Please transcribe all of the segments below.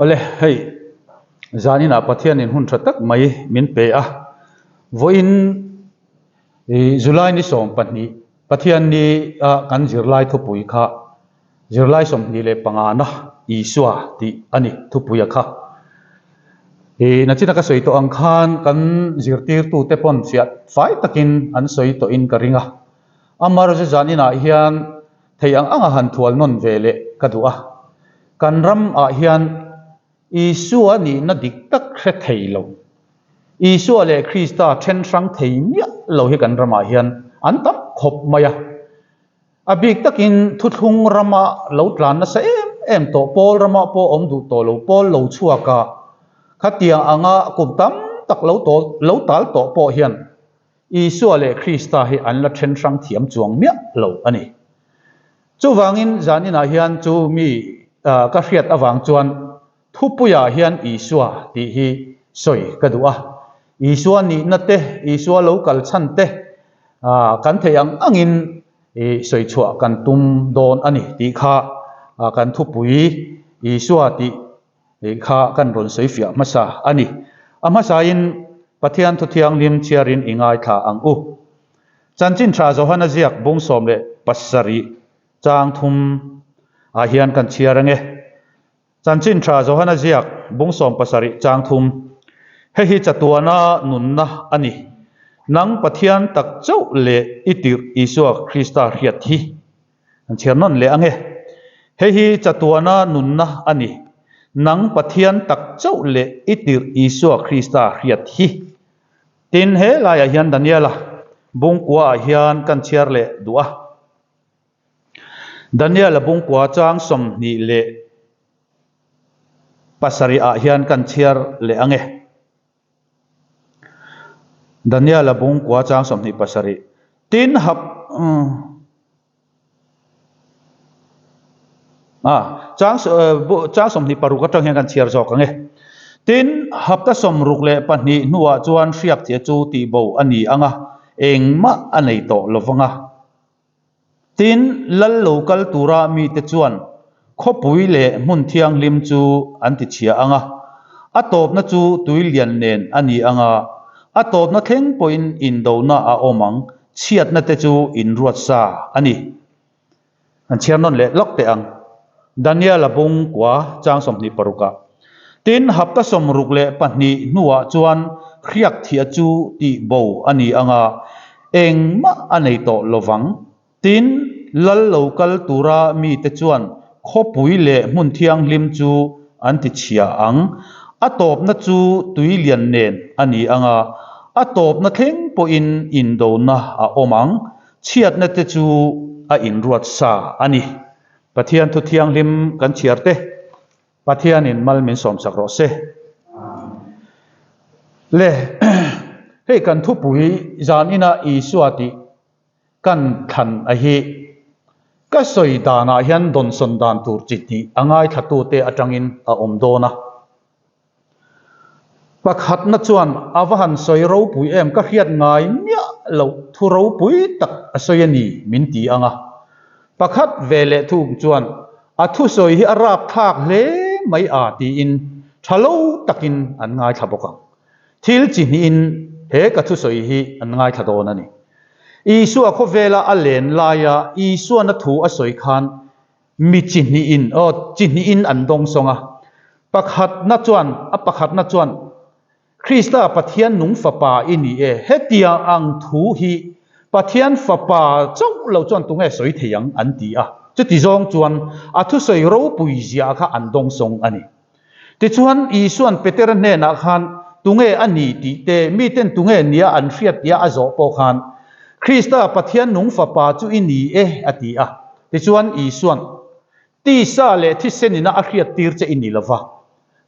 Awle, hei zaninah Pathianin hun tha tak mai min pe a, vawiin July ni 12 Pathianni a kan zirlai thupui kha zirlai 25 na Isua tih a ni thupuia kha. Nachina ka sawi tawh ang khan kan zirtirtute pawn fiah fai takin an sawi tawhin ka ring a, Amaherawhchu zaninah hian Thei ang anga han thual nawn ve leh ka duh a. Kan ram ah hian Isua nihna dik tak hre thei lo, Isua leh Krista then hrang thei miah lo hi kan ramah hian an tam khawp mai a. A bik takin thuthlung rama lo tlan nasa em em tawh, Paul ramah pawh awm duh tawh lo, Paul lo chhuak a, khatiang anga kum tam tak lo lo tal tawh pawh hian Isua leh Krista hi an la then hrang thiam chuang miah lo a ni. Chuvangin zaninah hian chu mi ka hriat avang chuan thupuiah hian Isua tih hi sawi ka duh a. Isua nihna te, Isua lo kal chhan te kan theih ang angin sawi chhuah kan tum dawn a ni tih kha kan thupui Isua tih Hei kha kan rawn sawi fiah hmasa a ni. A hmasain Pathian Thu Thianghlim chhiarin i ngaithla ang u. Chanchin Tha Johana ziak bung 17 chang thum ah hian kan chhiar ange. Chanchin Tha Johana ziak bung 17 chang thum. Hei hi chatuana nunna a ni. Nang Pathian tak chauh leh i tirh Isua Krista hriat hi. An chhiar nawn leh ange. Hei hi chatuana nunna a ni. Nang Pathian tak chauh leh i tirh Isua Krista hriat hi. Tin, he laiah hian Daniela bungkua ah hian kan chhiar leh duh a. Daniela bungkua chang 27 ah hian kan chhiar leh ange. Daniela bungkua chang 27. Tin hap chang chang 26 atang hian kan chhiar zawk ang e. Tin hapta 62 hnuah chuan hriak che chu tihbo a ni ang a, engmah a nei tawh lovang a. Tin, lal lo kal tura mite chuan khawpui leh hmun thianghlim chu an ti chhia ang a, a tawpna chu tui lian nen a ni ang a, a tawpna thleng pawhin indona a awm ang, chhiatna te chu inruat sa a ni. An chhiar nawn leh lawk teh ang. Daniel-a bung kua chang 26 ah. Tin, hapta 62 hnuah chuan hriak thiah chu tihbo a ni ang a, engmah a nei tawh lovang. Tin, lal lo kal tura mite chuan khawpui leh hmun thianghlim chu an ti chhia ang. A tawpna chu tui lian nen a ni ang a, a tawpna thleng pawhin indona a awm ang. Chhiatna te chu a inruat sa a ni. Pathian thu thianghlim kan chhiar te. Pathianin mal min sawmsak rawh se. Le, hei kan thupui zan ina Isua tih kan thlan a hi ka sawi danah hian dawnsawn dan tur chi hnih a ngaithlatute atangin a awm dawn a. Pakhatna chuan a va han sawi ropui em ka hriat ngai miah loh thu ropui tak a sawi a ni min ti ang a. Pakhat ve leh thung chuan a thusawi hi a rapthlak hle mai a tiin tha lo takin an ngaithla bawk ang. Thil chi hnihin he ka thusawi hi an ngaithla dawn a ni. Isua khawvela a len laia Isuana thu a sawi khan Mi chi hnihin, aw, chi hnihin an dawng sawng a. Pakhatna chuan, a pakhatna chuan, Krista Pathian nung Fapa i ni e, hetiang ang thu hi Pathian Fapa chauh lo chuan tunge sawi thei ang? an ti a. Chuti zawng chuan a thusawi ropui zia kha an dawng sawng a ni. Tichuan, Isua'n Petera hnenah khan tunge a ni tih te, miten tunge nia an hriat tia a zawh pawh khan, Krista Pathian nung Fapa chu i ni e, a ti a. Tichuan, Isua'n, Tisa leh thisen ina a hriattir che i ni lo va,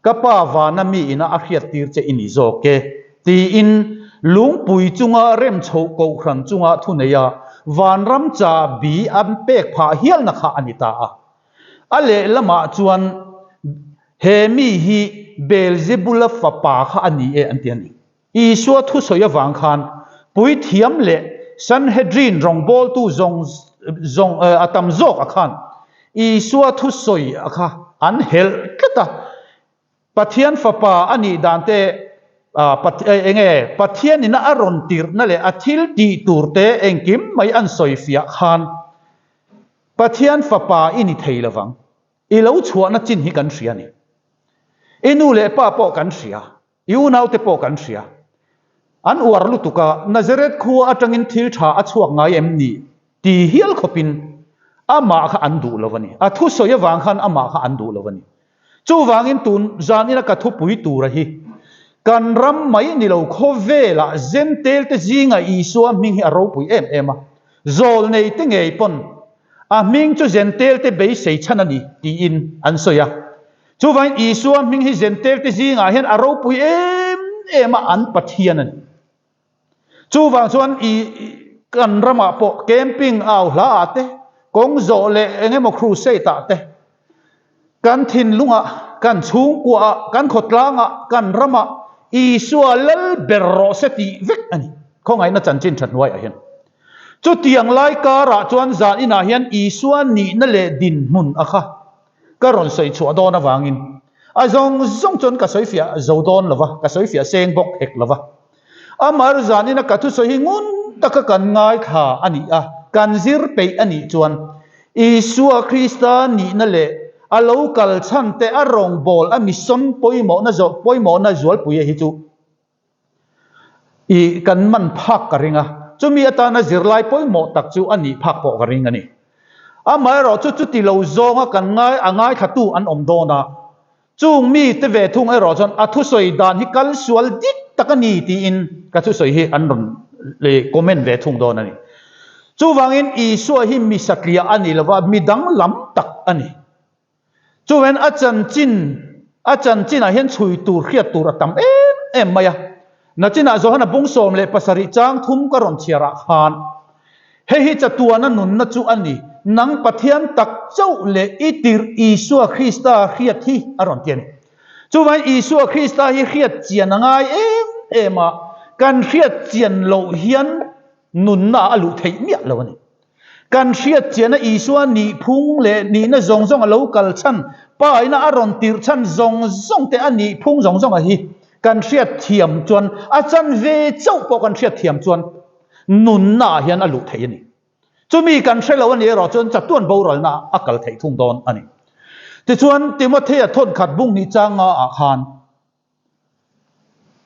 ka Pa vana mi ina a hriattir che i ni zawk e, tiin lungpui chunga rem chhoh kohhran chunga thuneia vanram chabi an pek phah hialna kha a ni ta a. A lehlamah chuan he mi hi Beelzebula fapa kha a ni e an ti a ni. Isua thusawi avang khan puithiam leh Sanhedrin rawngbawltu zawng zawng a tam zawk a khan Isua thusawi a kha an helh tlat a. Pathian Fapa a nih dan te, enge Pathian ina a rawn tirhna leh a thil tih tur te engkim mai an sawi fiah khan Pathian Fapa i ni thei lovang. I lo chhuahna chin hi kan hria a ni. I nu leh pa pawh kan hria, i unaute pawh kan hria. An uar lutuk a, Nazareth khua atangin thil tha a chhuak ngai em ni ti hial khawpin amah kha an duh lo a ni. A thusawi avang khan amah kha an duh lo a ni. Chuvangin tun zanina ka thupui tura hi kan ram mai ni lo khawvelah Zentelte zinga Isua hming hi a ropui em em a, zawlnei te ngei pawn a hming chu Zentelte beisei chhan a ni tiin an sawi a. Chuvangin Isua hming hi Zentelte zingah hian a ropui em em a, an Pathian a ni. Chuvang chuan i kan ramah pawh camping au hla ah te, kawng zawh leh eng emaw crusade ah te, kan thinlungah, kan chhungkua ah, kan khawtlang ah, kan ramah Isua lal ber rawh se tih vek a ni. Khawngaihna chanchin tha hnuaiah hian. Chutiang lai karah chuan zan inah hian Isua nihna leh dinhmun a kha ka rawn sawi chhuah dawn avangin a zawng zawng chuan ka sawi fiah zo dawn lo va, ka sawi fiah seng bawk hek lo va. Amah zanin a ka thusawi hi ngun taka kan ngaithla a nih a, kan zir peih a nih chuan Isua Krista nihna leh a lo kal chhan te a rawngbâwl a mission pawimawhna zawh pawimawhna zualpui a hi chu i kan man phak ka ring a, chumi atana zirlai pawimawh tak chu a nih phak pawh ka ring a ni. Amaherawh chu chuti lo zawnga kan ngai a ngaithlatu an awm dawn a, Chung mite ve thung erawh chuan a thusawi dan hi kal sual dik tak a ni tiin ka thusawi hi an rawn comment ve thung dawn a ni. Chuvangin Isua hi mi satliah a ni lova, mi danglam tak a ni. Chuvangin a chanchin a chanchinah hian chhui tur hriat tur a tam em em mai a. Nachinah Johana bung 17 chang thum ka rawn chhiarah khan Hei hi chatuana nunna chu a ni, nang Pathian tak chauh leh i tirh Isua Krista hriat hi a rawn ti a ni. Chuvangin Isua Krista hi hriat chian a ngai em em a, kan hriat chian loh hian nunna a luh theih miah lo a ni. Kan hriat chiana Isua nihphung leh nihna zawng zawng a lo kal chhan, Pa ina a rawn tirh chhan zawng zawng te a nihphung zawng zawng a hi kan hriat thiam chuan, a chanve chauh pawh kan hriat thiam chuan nunna ah hian a luh theih a ni. Chumi kan hre lo a nih erawh chuan chatuan boralna a kal theih thung dawn a ni. Tichuan Timothea thawnkhat bung hnih chang nga ah khan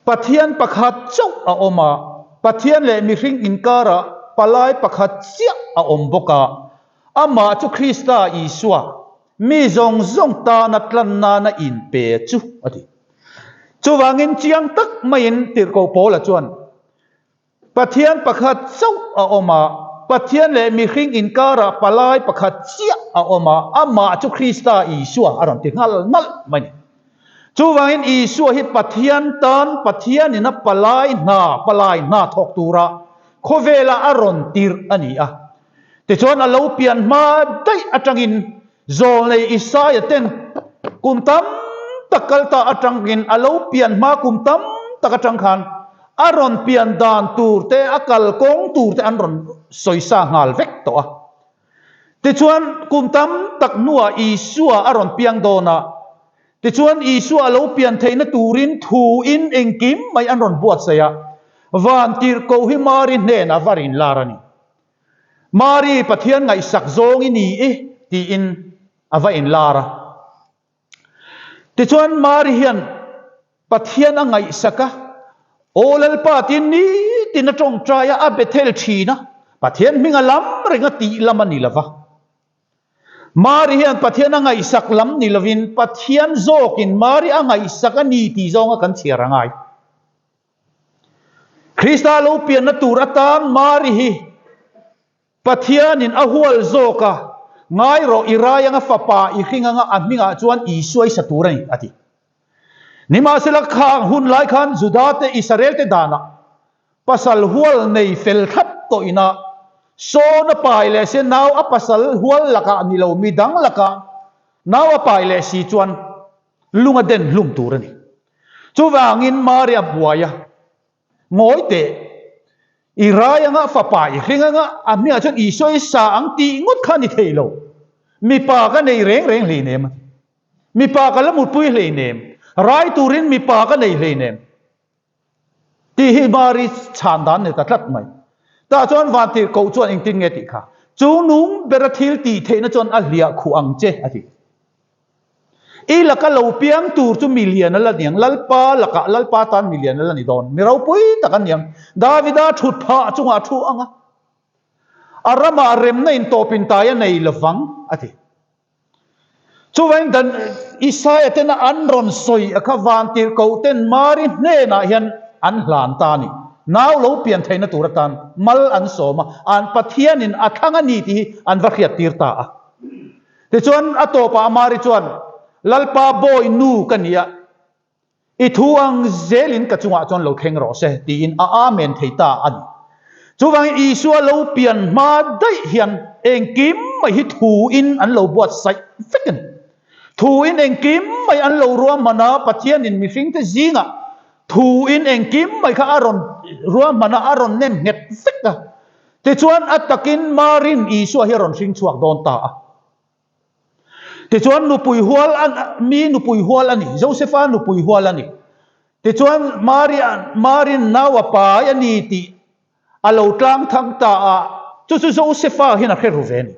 Pathian pakhat chauh a awm a, Pathian leh mihring inkarah palai pakhat chiah a awm bawk a, amah chu Krista Isua, mi zawng zawng tana tlan nana inpe chu a ti. Chuvangin chiang tak maiin Tirhkoh Paula chuan Pathian pakhat chauh a awm a, Pathian leh mihring inkarah palai pakhat chiah a awm a, amah chu Krista Isua a rawn ti nghal nalh mai a ni. Chuvangin Isua hi Pathian tan Pathianin a palai hna, palai hna thawk tura khawvela a rawn tirh a ni a. Tichuan a lo pian hma daih atangin Zawlnei Isaia ten kum tam tak kal ta atangin a lo pian hma kum tam tak atang khan a rawn pian dan tur te a kal kawng tur te an rawn sawi sa nghal vek tawh a. Tichuan kum tam tak hnuah Isua a rawn piang dawn a, tichuan Isua a lo pian theihna turin thu in engkim mai an rawn buatsaih a, Vantirhkoh hi Mari hnenah va rin lar a ni. Mari, Pathian ngaihsak zawng i ni i, tiin a va inlar a. Tichuan Mari hian Pathian a ngaihsak a, Aw Lalpa tiin nitin a tawngtai a, a Bethel thin a, Pathian hming a lam reng a tih lam a ni lo va. Mari hian Pathian a ngaihsak lam ni lovin Pathian zawkin Mari a ngaihsak a ni tih zawnga kan chhiar a ngai. Krista lo pianna tur atan Mari hi Pathianin a hual zawk a, Ngai rawh, i rai anga fapa i hring anga a hmingah chuan Isua i sa tur a ni, a ti. Nimahsela khang hun lai khan Judate Israelte danah pasal hual nei fel thlap tawh ina sawn a pai leh se nau a pasal hual lakah ni lo midang lakah nau a pai leh si chuan lung a den hlum tur a ni. Chuvangin Mari a buai a, Ngawi teh, i rai anga fapa i hring anga a hmingah chuan Isua i sa ang tih ngawt kha a ni thei lo. Mipa ka nei reng reng hleinem a ti. Mipa ka la mutpui hleinem. Rai turin mipa ka nei hleinem. Tih hi Mari chhan dan ni ta tlat mai. Tah chuan vantirhkoh chuan engtin nge tih kha? Chu nung bera thil tih theihna chuan a hliah khuh ang che, a ti. I laka lo piang tur chu mi lian a la niang, Lalpa lakah Lalpa tan mi lian a la ni dawn, mi ropui tak a niang. Davida thut phah chungah a thu ang a, a ramah remna intawpin tai a nei lovang, a ti. Chuvain dan Isaia tena an rawn sawi a kha vantirhkoh ten Mari hnenah hian an hlan ta a ni. Nau lo pian theihna tur atan mal an sawm a, an Pathianin a thlang a ni tih hi an va hriattir ta a. Tichuan a tawpah Mari chuan, Lalpa bawi nu ka ni a, I thu ang zelin ka chungah chuan lo thleng rawh se, tiin a Amen thei ta a ni. Chuvangin Isua lo pian hma daih hian engkim mai hi thuin an lo buatsaih vek a ni. Thuin engkim mai an lo ruahman a, Pathianin mihringte zingah thuin engkim mai kha a rawn ruahman a, a rawn nem nghet vek a. Tichuan a takin Marin Isua hi a rawn hring chhuak dawn ta a. Tichuan nupui hual a, mi nupui hual a ni, Josefa nupui hual a ni. Tichuan Maria, Marin nau a pai a ni tih a lo tlang thang ta a, chu chu Josefa hian a hre ru ve a ni.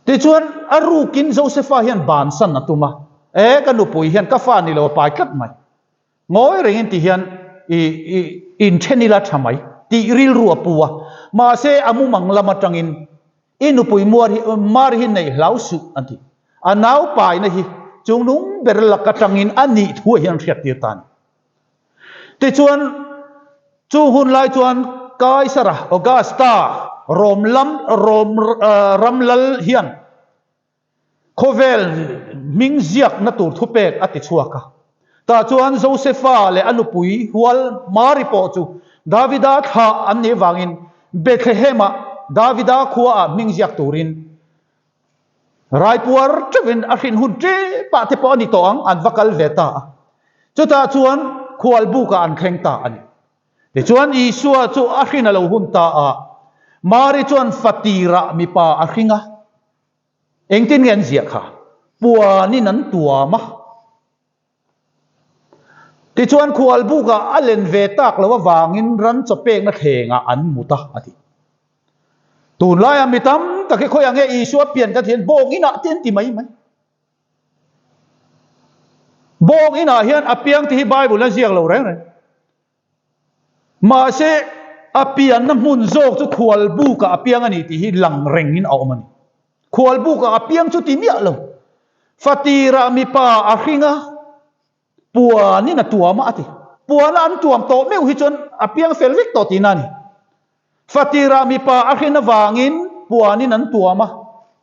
Tichuan a rukin Josefa hian bansan a tum a, E, ka nupui hian ka fa ni lo a pai tlat mai. Ngawi rengin ti hian i i inthen ila tha mai tih rilru a pu a, mahse a mumang lam atangin i nupui muar hi mar hi neih hlau suh an ti. A nau paina hi chungnung ber lak atangin a nih thu ah hian an hriattir ta a ni. Tichuan chu hun lai chuan Kaisara Augusta Rom lam Rom ram lal hian Khawvel hming ziakna tur thupek a ti chhuak a. Tah chuan Josefa leh a nupui hual Mari pawh chu Davida thlah an nih vangin Bethlehem-ah Davida khuaah hming ziak turin raipuar teuhin a hrin hun tepah te pawh a ni tawh ang, an va kal ve ta a. Chutah chuan khualbukah an thleng ta a ni. Tichuan Isua chu a hrin a lo hun ta a, Mari chuan fatirah mipa a hring a. Engtin nge an ziah kha? Puanin an tuam a. Tichuan khualbukah a len ve tak loh avangin ran chaw pekna thlengah an mut a, a ti. Tunlaiah mi tam tak hi khawiah nge Isua pian ka thian bawng inah te an ti mai mai. Bawng inah hian a piang te hi Bible a ziak lo reng reng. Mahse, a pianna hmun zawk chu khualbukah a piang a ni tih hi lang rengin a awm a ni. Khualbukah a piang chu ti miah lo. Fatirah mipa a hring a, puanin a tuam a, a ti. Puana an tuam tawh meuh hi chuan a piang fel vek tawh tihna a ni. Fatirah mipa a hrin avangin puanin an tuam a,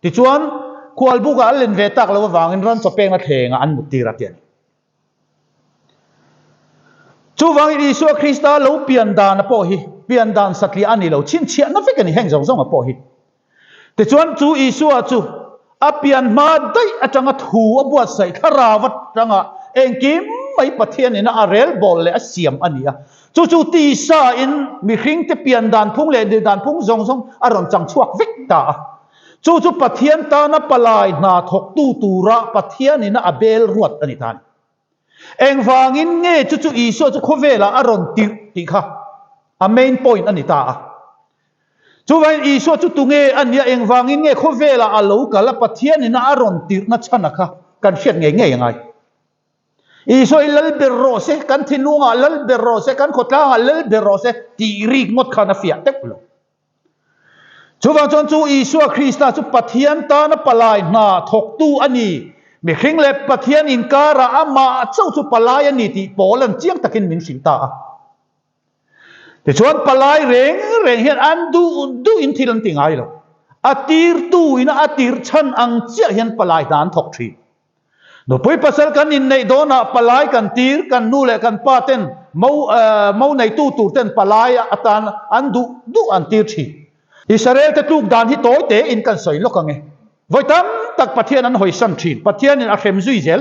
tichuan khualbukah an len ve tak loh avangin ran chaw pekna thlengah an mut tir a ti a ni. Chuvangin Isua Krista lo pian dana pawh hi pian dan satliah a ni lo, chhinchhiahna vek a ni heng zawng zawnga pawh hi. Tichuan chu Isua chu a pian hma daih atanga thu a buatsaih thlarau atanga engkim mai Pathianin a rel bawl leh a siam a ni a. Chu chu tisa in mihringte pian dan phung leh nil dan phung zawng zawng a rawn chang chhuak vek ta a. Chu chu Pathian tana palai hna thawktu tura Pathianin a bel ruat a ni ta a ni. Engvangin nge chu chu Isua chu khawvelah a rawn tirh tih kha a main point a ni ta a. Chuvangin Isua chu tunge a nia, engvangin nge khawvelah a lo kal a, Pathianin a rawn tirhna chhan a kha kan hriat ngei ngei a ngai. Isua hi lal ber rawh se, kan thinlungah lal ber rawh se, kan khawtlangah lal ber rawh se tih rik ngawt khan a fiah teuh lo. Chuvang chuan chu Isua Krista chu Pathian tana palai hna thawktu a ni. Mihring leh Pathian inkarah amah chauh chu palai a ni tih Paul an chiang takin min hrilh ta a. Tichuan palai reng reng hian an duh duhin thil an ti ngai lo. A tirtu ina a tirh chhan ang chiah hian palai hna an thawk thin. Nupui pasal kan inneih dawnah palai kan tir, kan nu leh kan pa ten mo mo neitu tur ten palai atan an duh duh an tir thin. Israel te tluk dan hi tawi tein kan sawi lawk ang e. Vawi tam tak Pathian an hawisan thin, Pathianin a hrem zui zel.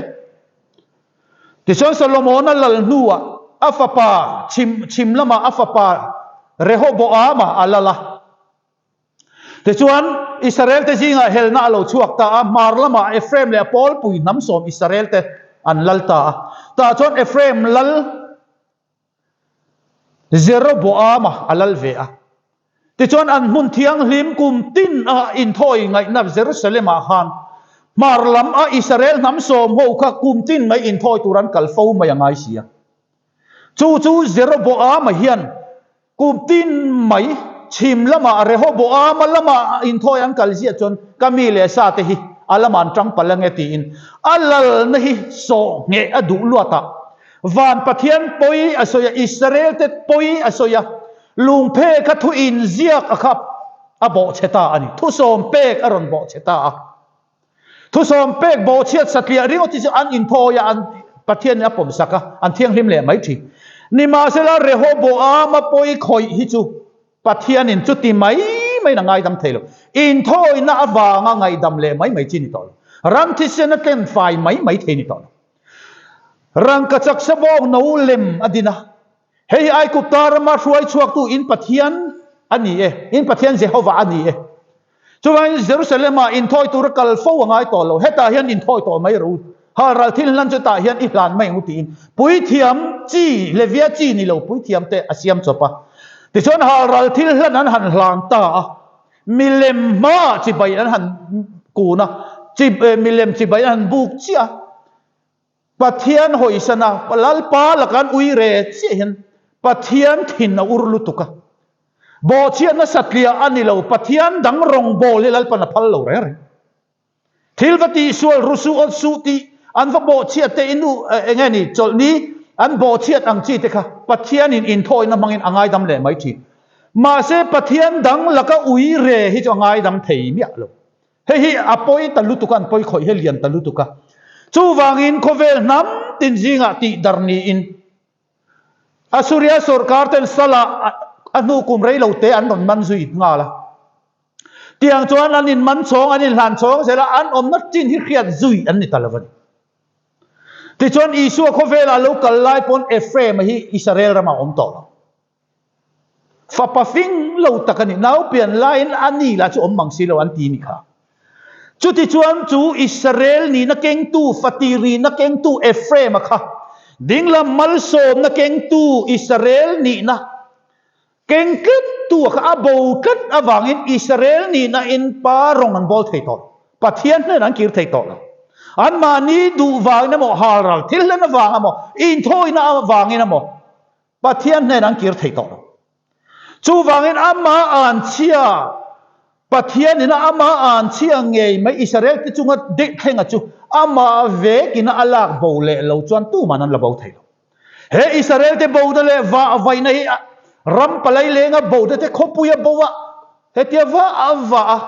Tichuan Solomona lal hnuah a fapa chhim chhim lamah a fapa Rehoboama a lal a. Tichuan, Israel-te zingah helna a lo chhuak ta a, hmar lamah Ephraim leh a pawlpui hnam sawm Israel-te an lal ta a. Tah chuan Ephraim lal Jeroboama a lal ve a. Tichuan an hmun thianghlim kum tin a inthawi ngaihna Jerusalem-ah khan hmar lam a Israel hnam sawm ho kha kum tin mai inthawi tur an kal fo mai a ngai si a. Chu chu Jeroboama hian kum tin mai chhim lamah Rehoboama lama inthawi an kal ziah chuan ka mi leh sa te hi a lamah an tang palh ange tiin a lalna hi sawh ngheh a duh luat a. Van Pathian pawi a sawi a, Israel te pawi a sawi a, lungphe kha thu inziak a kha a bawhchhe ta a ni. Thusawm pek a rawn bawhchhe ta a. Thusawm pek bawhchhiat satliah ringawt hi chu an inthawi a, an Pathianin a pawmsak a, an thianghlim leh mai thin. Nimahsela Rehoboama pawi khawih hi chu Pathianin chuti mai maiin a ngaidam thei lo. Inthawina avanga ngaihdam leh mai mai chi ni tawh lo. Ram thisen a tlem fai mai mai thei ni tawh lo. Rangka chaksa bawk no lem a din a. Hei hi Aigupta rama hruai chhuaktu in Pathian a ni e, in Pathian Jehova a ni e. Chuvangin Jerusalem-ah inthawi tura kal fo a ngai tawh lo. Hetah hian inthawi tawh mai rawh u. Halral thil hlan chu tah hian i hlan mai ang u tiin puithiam chi, Levia chi ni lo puithiam te a siam chawp a. Tichuan halral thil hlan an han hlan ta a. Milem hmaah chibai an han kun a, milem chibai an han buk chiah a. Pathian hawisan a, Lalpa laka an ui re chiah hian Pathian thin a ur lutuk a. Bawhchhiatna satliah a ni lo, Pathian dang rawngbâwl hi Lalpan a phal lo reng reng. Thil va tihsual ru suh awt suh tih an va bawhchhiat te in u eng nge ni chawlhni an bawhchhiat ang chi te kha Pathianin inthawina hmangin a ngaidam leh mai thin. Mahse Pathian dang laka ui re hi chu a ngaidam thei miah lo. Hei hi a pawi ta lutuk a, an pawi khawih hi a lian ta lutuk a. Chuvangin khawvel hnam tin zingah tih dar niin Assuria sorkar ten sala a hnu kum rei lo te an rawn man zui nghal a. Tiang chuan an inman chhawng, an inhlan chhawng zel a, an awmna chin hi hriat zui an ni ta lo a ni. Tichuan Isua khawvelah lo kal lai pawn Ephraim-a hi Israel ramah a awm tawh lo. Fapa fing lo tak a ni, nau pian laiin a ni lah chu awm mang si lo an ti ni kha. Chutichuan chu Israel nihna kengtu, fatirihna kengtu Ephraim-a kha dinglam malsawmna kengtu Israel nihna Keng tlat tu a kha a bo tlat avangin Israel nihna in pa rawng an bawl thei tawh lo. Pathian hnenah an kir thei tawh lo. Anmahni duh vangin emaw, halral thil hlen avang emaw, inthawina avangin emaw Pathian hnenah an kir thei tawh lo. Chuvangin amah anchhia Pathianin a amah anchhia ngei mai Israel te chunga deh thlenga chu amah vekin a lak bo leh lo chuan tuman an la bo thei lo. He Israel te bona leh vah vaihna hi ram palai lenga bona te khawpuia bo a, hetia va a vah a,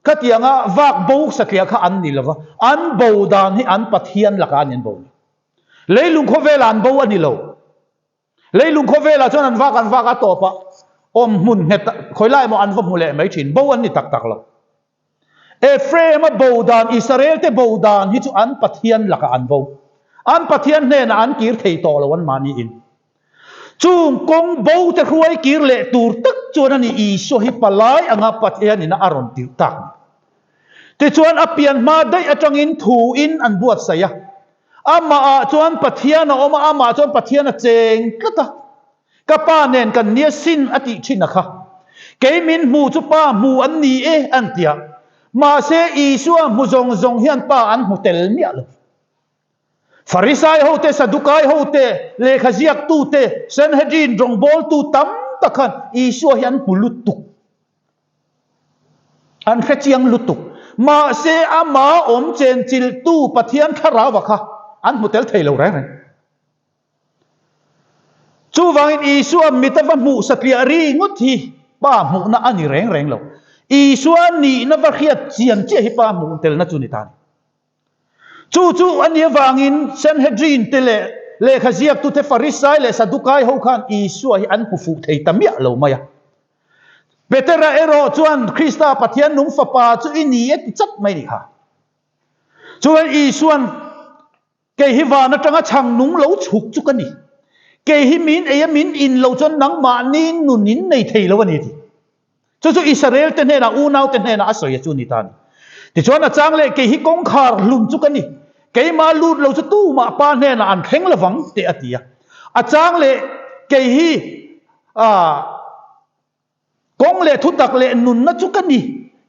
khatianga vak bo satliah kha an ni lova, an bo dan hi an Pathian lakah an inbo ni. Leilung khawvelah an bo a ni lo. Leilung khawvelah chuan an vak an vak a tawp a, awm hmun nghet khawi lai emaw an va hmu leh mai thin, bo an ni tak tak lo. Ephraim-a bo dan, Israel te bo dan hi chu an Pathian lakah an bo. An Pathian hnenah an kir thei tawh lo anmahni in. Chung kawng bo te hruai kir leh tur tak chuan a ni Isua hi palai anga Pathianin a rawn tirh tak ni. Tichuan a pian hma daih atangin thu in an buatsaih a. Amah ah chuan Pathian a awm a, amah chuan Pathian a cheng tlat a. Ka pa nen kan nia sin a tih thin a kha. Kei min hmu chu pa hmu an ni e an ti a. Mahse Isua hmu zawng zawng hian pa an hmu tel miah lo. Farisai hote, Sadukai hote, lehkha ziaktute, Sanhedrin rawngbawltu tam tak khan Isua hi an hmu lutuk. An hrechiang lutuk. Mahse ama awm chenchilhtu Pathian thlarau a kha an hmu tel thei lo reng reng. Chuvangin Isua mit a va hmuh satliah ri ngawt hi Pa hmuhna a ni reng reng lo. Isua nihna va hriat chian chiah hi Pa hmuh telna chu ni ta a ni. Chu chu a nih avangin Sanhedrin te leh lehkha ziaktute Farisai leh Sadukai ho khan Isua hi an hmu fuh thei ta miah lo mai a. Petera erawh chuan Krista Pathian nung fapa chu i ni e ti chat mai ni kha. Chuan Isuan Kei hi van atanga chhang nung lo chhuk chu ka ni. Kei hi min ei a min in lo chuan nangmahni nun in nei thei lo a ni ti. Chu chu Israel te hnenah unau te hnenah a sawi a chu ni ta a ni. Tichuan a chang leh kei hi kawngkhar hlun chu ka ni. Keimah lut lo chu tumah Pa hnenah an thleng lovang teh a ti a. A chang leh kei hi kawng leh thutak leh nunna chu ka ni,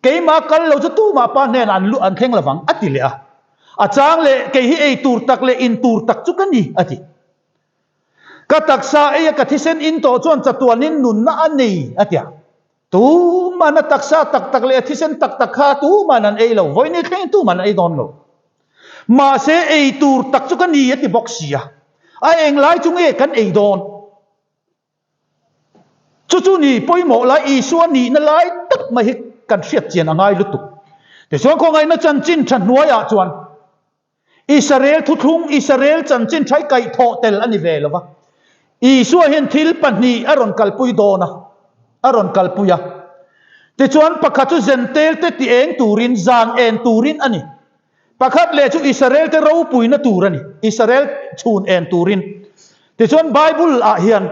keimah kal lo chu tumah Pa hnenah an an thleng lovang a ti leh a. A chang leh kei hi ei tur tak leh in tur tak chu ka ni a ti. Ka taksa eia ka thisen in tawh chuan chatuanin nunna a nei a ti a. Tuman a taksa tak tak leh a thisen tak tak kha tuman an ei lo, vawiin thlengin tuman an ei dawn lo. Mahse ei tur tak chu ka ni a ti bawk si a, a englai chu nge kan ei dawn? Chu chu ni pawimawh lai Isua nihna lai tak mai hi kan hriat chian a ngai lutuk. Tichuan khawngaihna chanchin tha hnuaiah chuan Israel thuthlung, Israel chanchin thai kaihthawh tel a ni ve lo va. Isua hian thil pahnih a rawn kalpui dawn a, a rawn kalpui a. Tichuan pakhat chu Zentel te ti eng turin, zan en turin a ni. Pakhat leh chu Israel te ropuina tur a ni, Israel chhun en turin. Tichuan Bible ah hian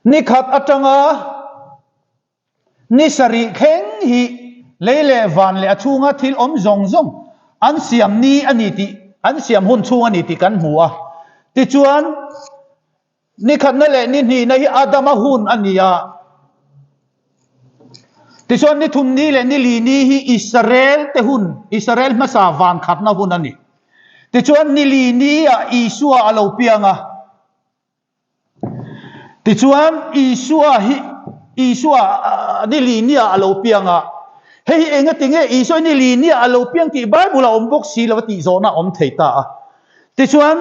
nikhat atanga Ni sarih thleng hi lei leh van leh a chhunga thil awm zawng zawng an siam ni a ni tih, an siam hun chhung a ni tih kan hmu a. Tichuan, ni khatna leh ni hnihna hi Adama hun a ni a. Tichuan, ni thum ni leh ni li ni hi Israel te hun, Israel hmasa van khatna hun a ni. Tichuan, ni li ni ah Isua a lo piang a. Tichuan, Isua hi Isua ni linia a lo piang a. Hei hi engati nge Isua ni linia a lo piang tih Bible a awm bawk si lo a tih zawhna a awm thei ta a. Tichuan,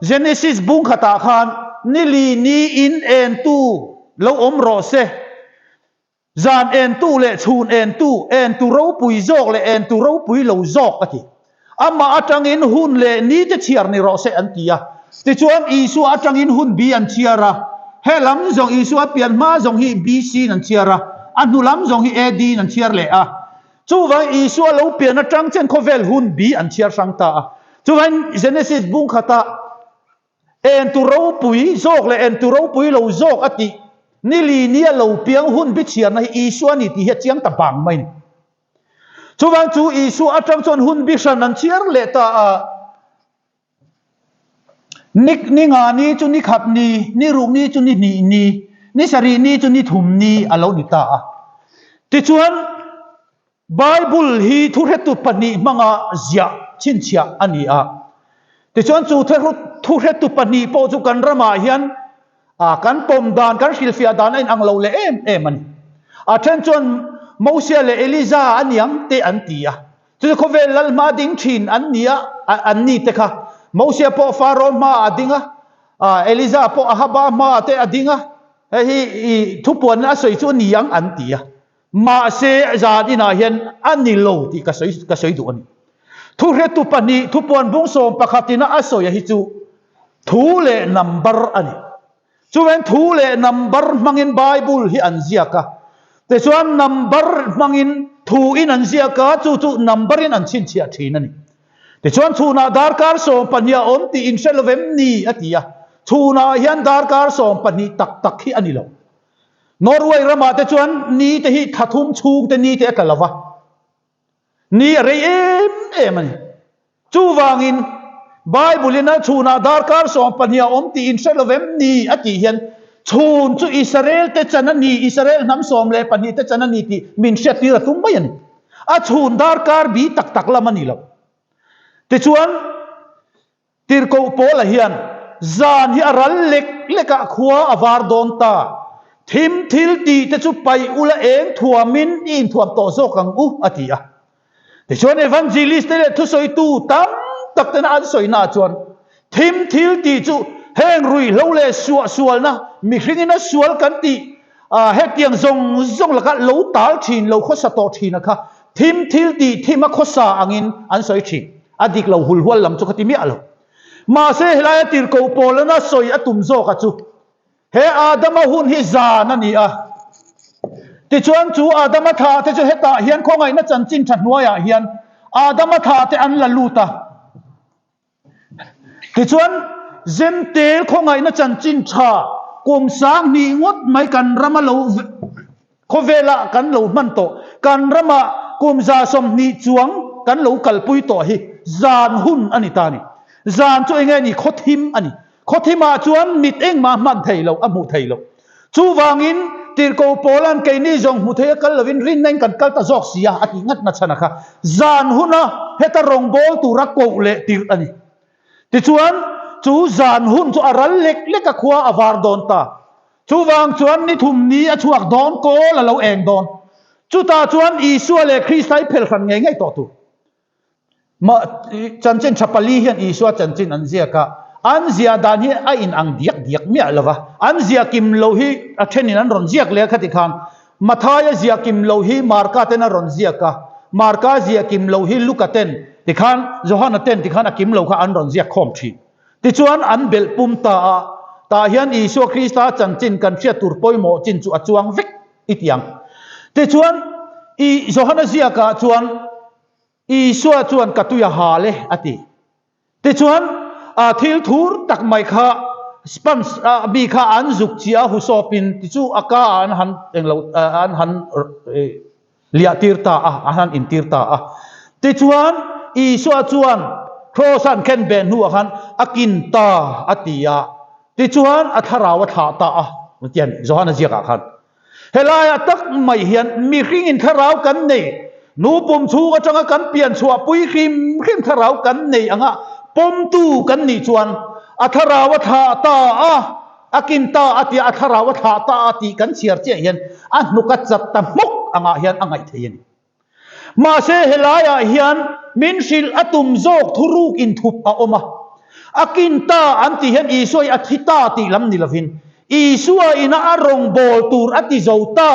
Genesis bung khatah khan ni lini in entu lo awm rawh se. Zan entu leh chhun entu, entu ropui zawk leh entu ropui lo zawk a ti. Amah atangin hun leh ni te chhiar ni rawh se an ti a. Tichuan Isua atangin hun bi an chhiar a. He lam zawng Isua pian hma zawng hi BC in an chhiar a, a hnu lam zawng hi AD in an chhiar leh a. Chuvangin Isua lo pian atang chen khawvel hun bi an chhiar hrang ta a. Chuvangin Genesis bung khatah Entu ropui zawk leh entu ropui lo zawk a tih ni li nia lo piang hun bichhiarna hi Isua a ni tih hi a chiang ta bang mai a ni. Chuvang chu Isua atang chuan hun bi hran an chhiar leh ta a, ni ni nga ni chu ni khat ni, ni ruk ni chu ni hnih ni, ni sarih ni chu ni thum ni a lo ni ta a. Tichuan Bible hi thuhretu pahnih hmanga ziah chhinchhiah a ni a. Tichuan chu thuhretu pahnih pawh chu kan ramah hian kan pawm dan, kan hrilhfiah dan a inang lo leh em em a ni. A then chuan Mosia leh Eliza a niang te an ti a. Chu chu khawvel lal hma ding thin an ni a, an ni te kha. Mosia pawh Faro hmaah a ding a, Eliza pawh Ahaba hmaah te a ding a. Hei hi thupuanna a sawi chu a ni ang an ti a. Mahse, zan inah hian a ni lo tih ka sawi ka sawi duh a ni. Thuhretu pahnih thupuan bung sawm pakhatina a sawi a hi chu thu leh number a ni. Chuvain thu leh number hmangin Bible hi an ziak a. Tichuan number hmangin thu in an ziak a, chu chu number in an chhinchhiah thin a ni. Tichuan chhunah darkar 12 a awm tih in hre lo vem ni a ti a. Chhunah hian darkar 12 tak tak hi a ni lo. Norway ramah te chuan ni te hi thla thum chhung te ni te a tla lo va, ni a rei em em a ni. Chuvangin Bible in a chhunah darkar 12 a awm tih in hre lo vem ni a tih hian chhun chu Israel te chan a ni, Israel hnam 12 te chan a ni tih min hriattir a tum mai a ni. A chhun darkar bi tak tak lam a ni lo. Tichuan Tirhkoh Paula hian, Zan hi a ral lek lekah khua a var dawn ta. Thim thil tih te chu paih ula eng thuamin i inthuam tawh zawk ang u, a ti a. Tichuan evangelist te leh thusawitu tam tak tena an sawinaah chuan thim thil tih chu heng ruihhlo leh suahsualna, mihringin a sual kan tih hetiang zawng zawng lakah lo tal thin, lo khawsa tawh thin a kha thim thil tih thim a khawsa angin an sawi thin. A dik lo hulhual lam chu ka ti miah lo. Mahse helaia tirhkoh Paulana sawi a tum zawk a chu he Adama hun hi zan a ni a. Tichuan chu Adama thlah te chu hetah hian khawngaihna chanchin tha hnuaiah hian Adama thlah te an la lut a. Tichuan Zentel khawngaihna chanchin tha kum 2000 ngawt mai kan rama lo Khawvelah kan lo hman tawh, kan ramah kum 120 chuang kan lo kalpui tawh hi. Zan hun a ni ta a ni. Zan chu enge ni? Khawthim a ni. Khawthimah chuan mit engmah hman thei lo, a hmuh thei lo. Chuvangin Tirhkoh Paula'n keini zawng hmu thei a kal lovin rinna in kan kal ta zawk si a, a tih ngat nachhan a kha. Zan huna heta rawngbâwl tura koh leh tirh a ni. Tichuan, chu zan hun chu a ral lek lek a, khua a var dawn ta. Chuvang chuan ni thum ni a chhuak dawn, kawl a lo eng dawn. Chutah chuan Isua leh Krista i phel hran ngei ngei tawh tur. Ma, chanchin tha pali hian Isua chanchin an ziak a, an ziah dan hi a inang diak diak miah lo va. An ziah kim lo hi a thenin an rawn ziak leh a khati khan. Mathaia ziah kim lo hi Marka ten a rawn ziak a, Marka ziah kim lo hi Luka ten tikhan, Johana ten tikhan a kim lo kha an rawn ziak khawm thin. Tichuan an belh pum ta a, tah hian Isua Krista chanchin kan hriat tur pawimawh chin chu a chuang vek i ti ang. Tichuan i Johana ziakah chuan Isua chuan ka tui a hal e a ti. Tichuan, a thil thur tak mai kha sponge a mi kha an zuk chiah a husawpin ti chu a ka ah an han englo an han liah tir ta a, an han intir ta a. Tichuan, Isua chuan Kraws a an khen beh hnuah khan a kin ta a ti a, tichuan a thlarau a thlah ta a, tian Johana ziakah khan. Helaiah tak mai hian mihringin thlarau kan nei, nu pum chhung atanga kan pian chhuah pui hrim hrim thlarau kan nei anga pawmtu kan nih chuan a thlarau a thlah ta a, a kin ta a tia a thlarau a thlah ta a tih kan chhiar chiah hian a hnuk a chat ta hmawk angah hian a ngaih thei a ni. Mahse helaiah hian min hrilh a tum zawk thuruk inthup a awm a. A kin ta an tih hian Isua hi a thi ta tih lam ni lovin Isua ina a rawngbâwl tûr a ti zo ta,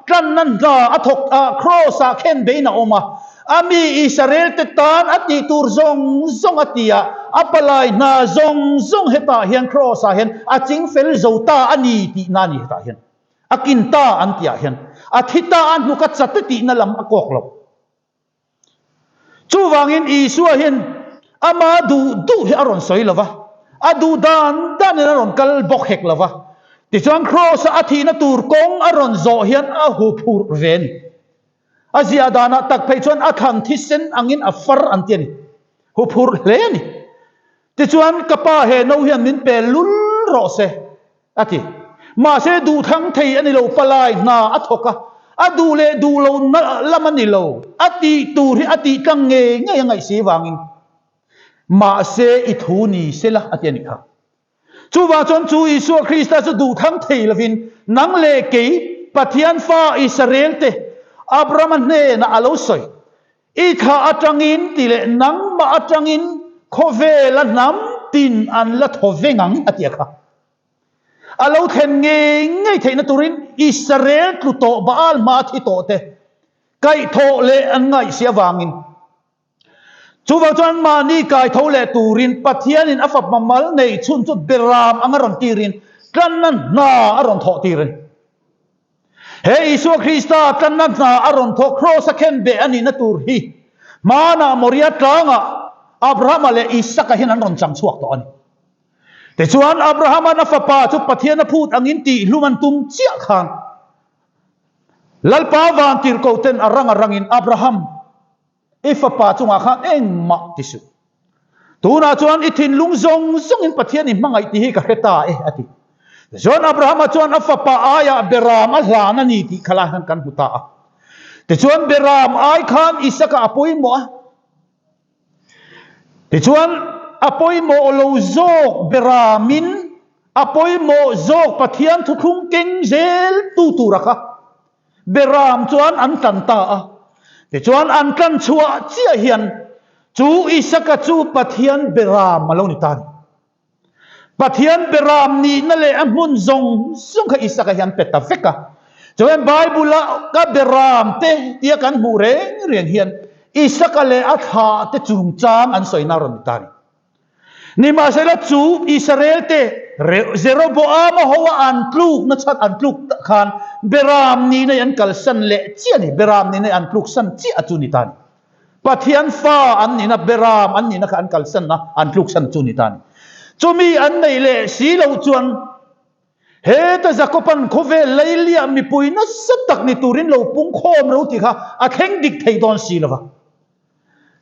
tlanna hna a thawk a, Kraws-ah khen beiin a awm a. A mi Israel-te tân a tih tûr zawng zawng a ti a, a palai hna zawng zawng hetah hian Kraws-ah hian a ching fel zo ta a ni tihna a ni hetah hian. A kin ta an tihah hian a thi ta a hnuk a chat e tihna lam a kawk lo. Chuvangin Isua hian ama duh duh hi a rawn sawi lo va, a duh dan danin a rawn kal bawk hek lo va. Tichuan Kraws-a a thihna tur kawng a rawn zawh hian a huphurh ve a ni. A ziah danah tak phei chuan a thlan thisen angin a far an ti a ni. Huphurh hle a ni. Tichuan ka pa he no hian min pe lul rawh se. A ti. Mahse duhthlang thei a ni lo, palai hna a thawk a, a duh leh duh lo na lam a ni lo, a tih tur hi a tih tlang ngei ngei a ngaih si vangin. Mahse i thu ni sela a ti a nih kha. Chuvang chuan chu Isua Krista chu duhthlang thei lovin nang leh kei Pathian fa Israel te Abrahama hnenah a lo sawi. I thla atangin ti leh nangmah atangin khawvela hnam tin an la thaw veng ang a ti a kha. A lo thlen ngei ngei theihna turin Israel tlu tawh Baal hma a thi tawh te kaihthawh leh an ngaihsi avangin chuvang chuan mahni kaitho leh turin Pathianin a fapa mal nei chhun chu beram anga rawn tirin tlanna hna a rawn thawh tir a ni. He Isua Krista tlanna hna a rawn thawk Kraws a khen beh a nihna tur hi hmanah Moria tlangah Abrahama leh Isaka hian an rawn chang chhuak tawh a ni. Tichuan Abrahama'n a fapa chu Pathian a phut angin tihhlum an tum chiah khan Lalpa vantirhkohten a rang a rangin Abraham, I fapa chungah khan engmah ti suh. Tunah chuan i thinlung zawng zawngin Pathian i hmangaih tih hi ka hre ta e, a ti. Tichuan Abrahama chuan a fapa aiah Beram a hlan a ni tih kha lai khan kan hmu ta a. Tichuan Beram ai khan Isaka a pawimawh a. Tichuan a pawimawh lo zawk Beramin a pawimawh zawk Pathian thuthlung keng zel tu tura kha Beram chuan an tlan ta a. Tichuan an tlan chhuah chiah hian chu Isaka chu Pathian Beram a lo ni ta a ni. Pathian Beram nihna leh a hmun zawng zawng kha Isaka hian pe ta vek a. Chuan Bible-a ka Beram te tia kan hmuh reng reng hian Isaka leh a thlah te chungchang an sawina a rawn ni ta a ni. Nimahsela chu Israel te Jeroboama hoa an tluk na chhan an tluk khan Beram nihna hi an kalsan leh chiah a ni, Beram nihna hi an tluk san chiah a chu ni ta a ni. Pathian fa an nihna Beram an nihna kha an kalsan a, an tluk san chu ni ta a ni. Chumi an neih leh si loh chuan heta Jakoban khawvel leiliah mipui nasa tak ni turin lo pung khawm ro tih kha a thleng dik thei dawn si lo va.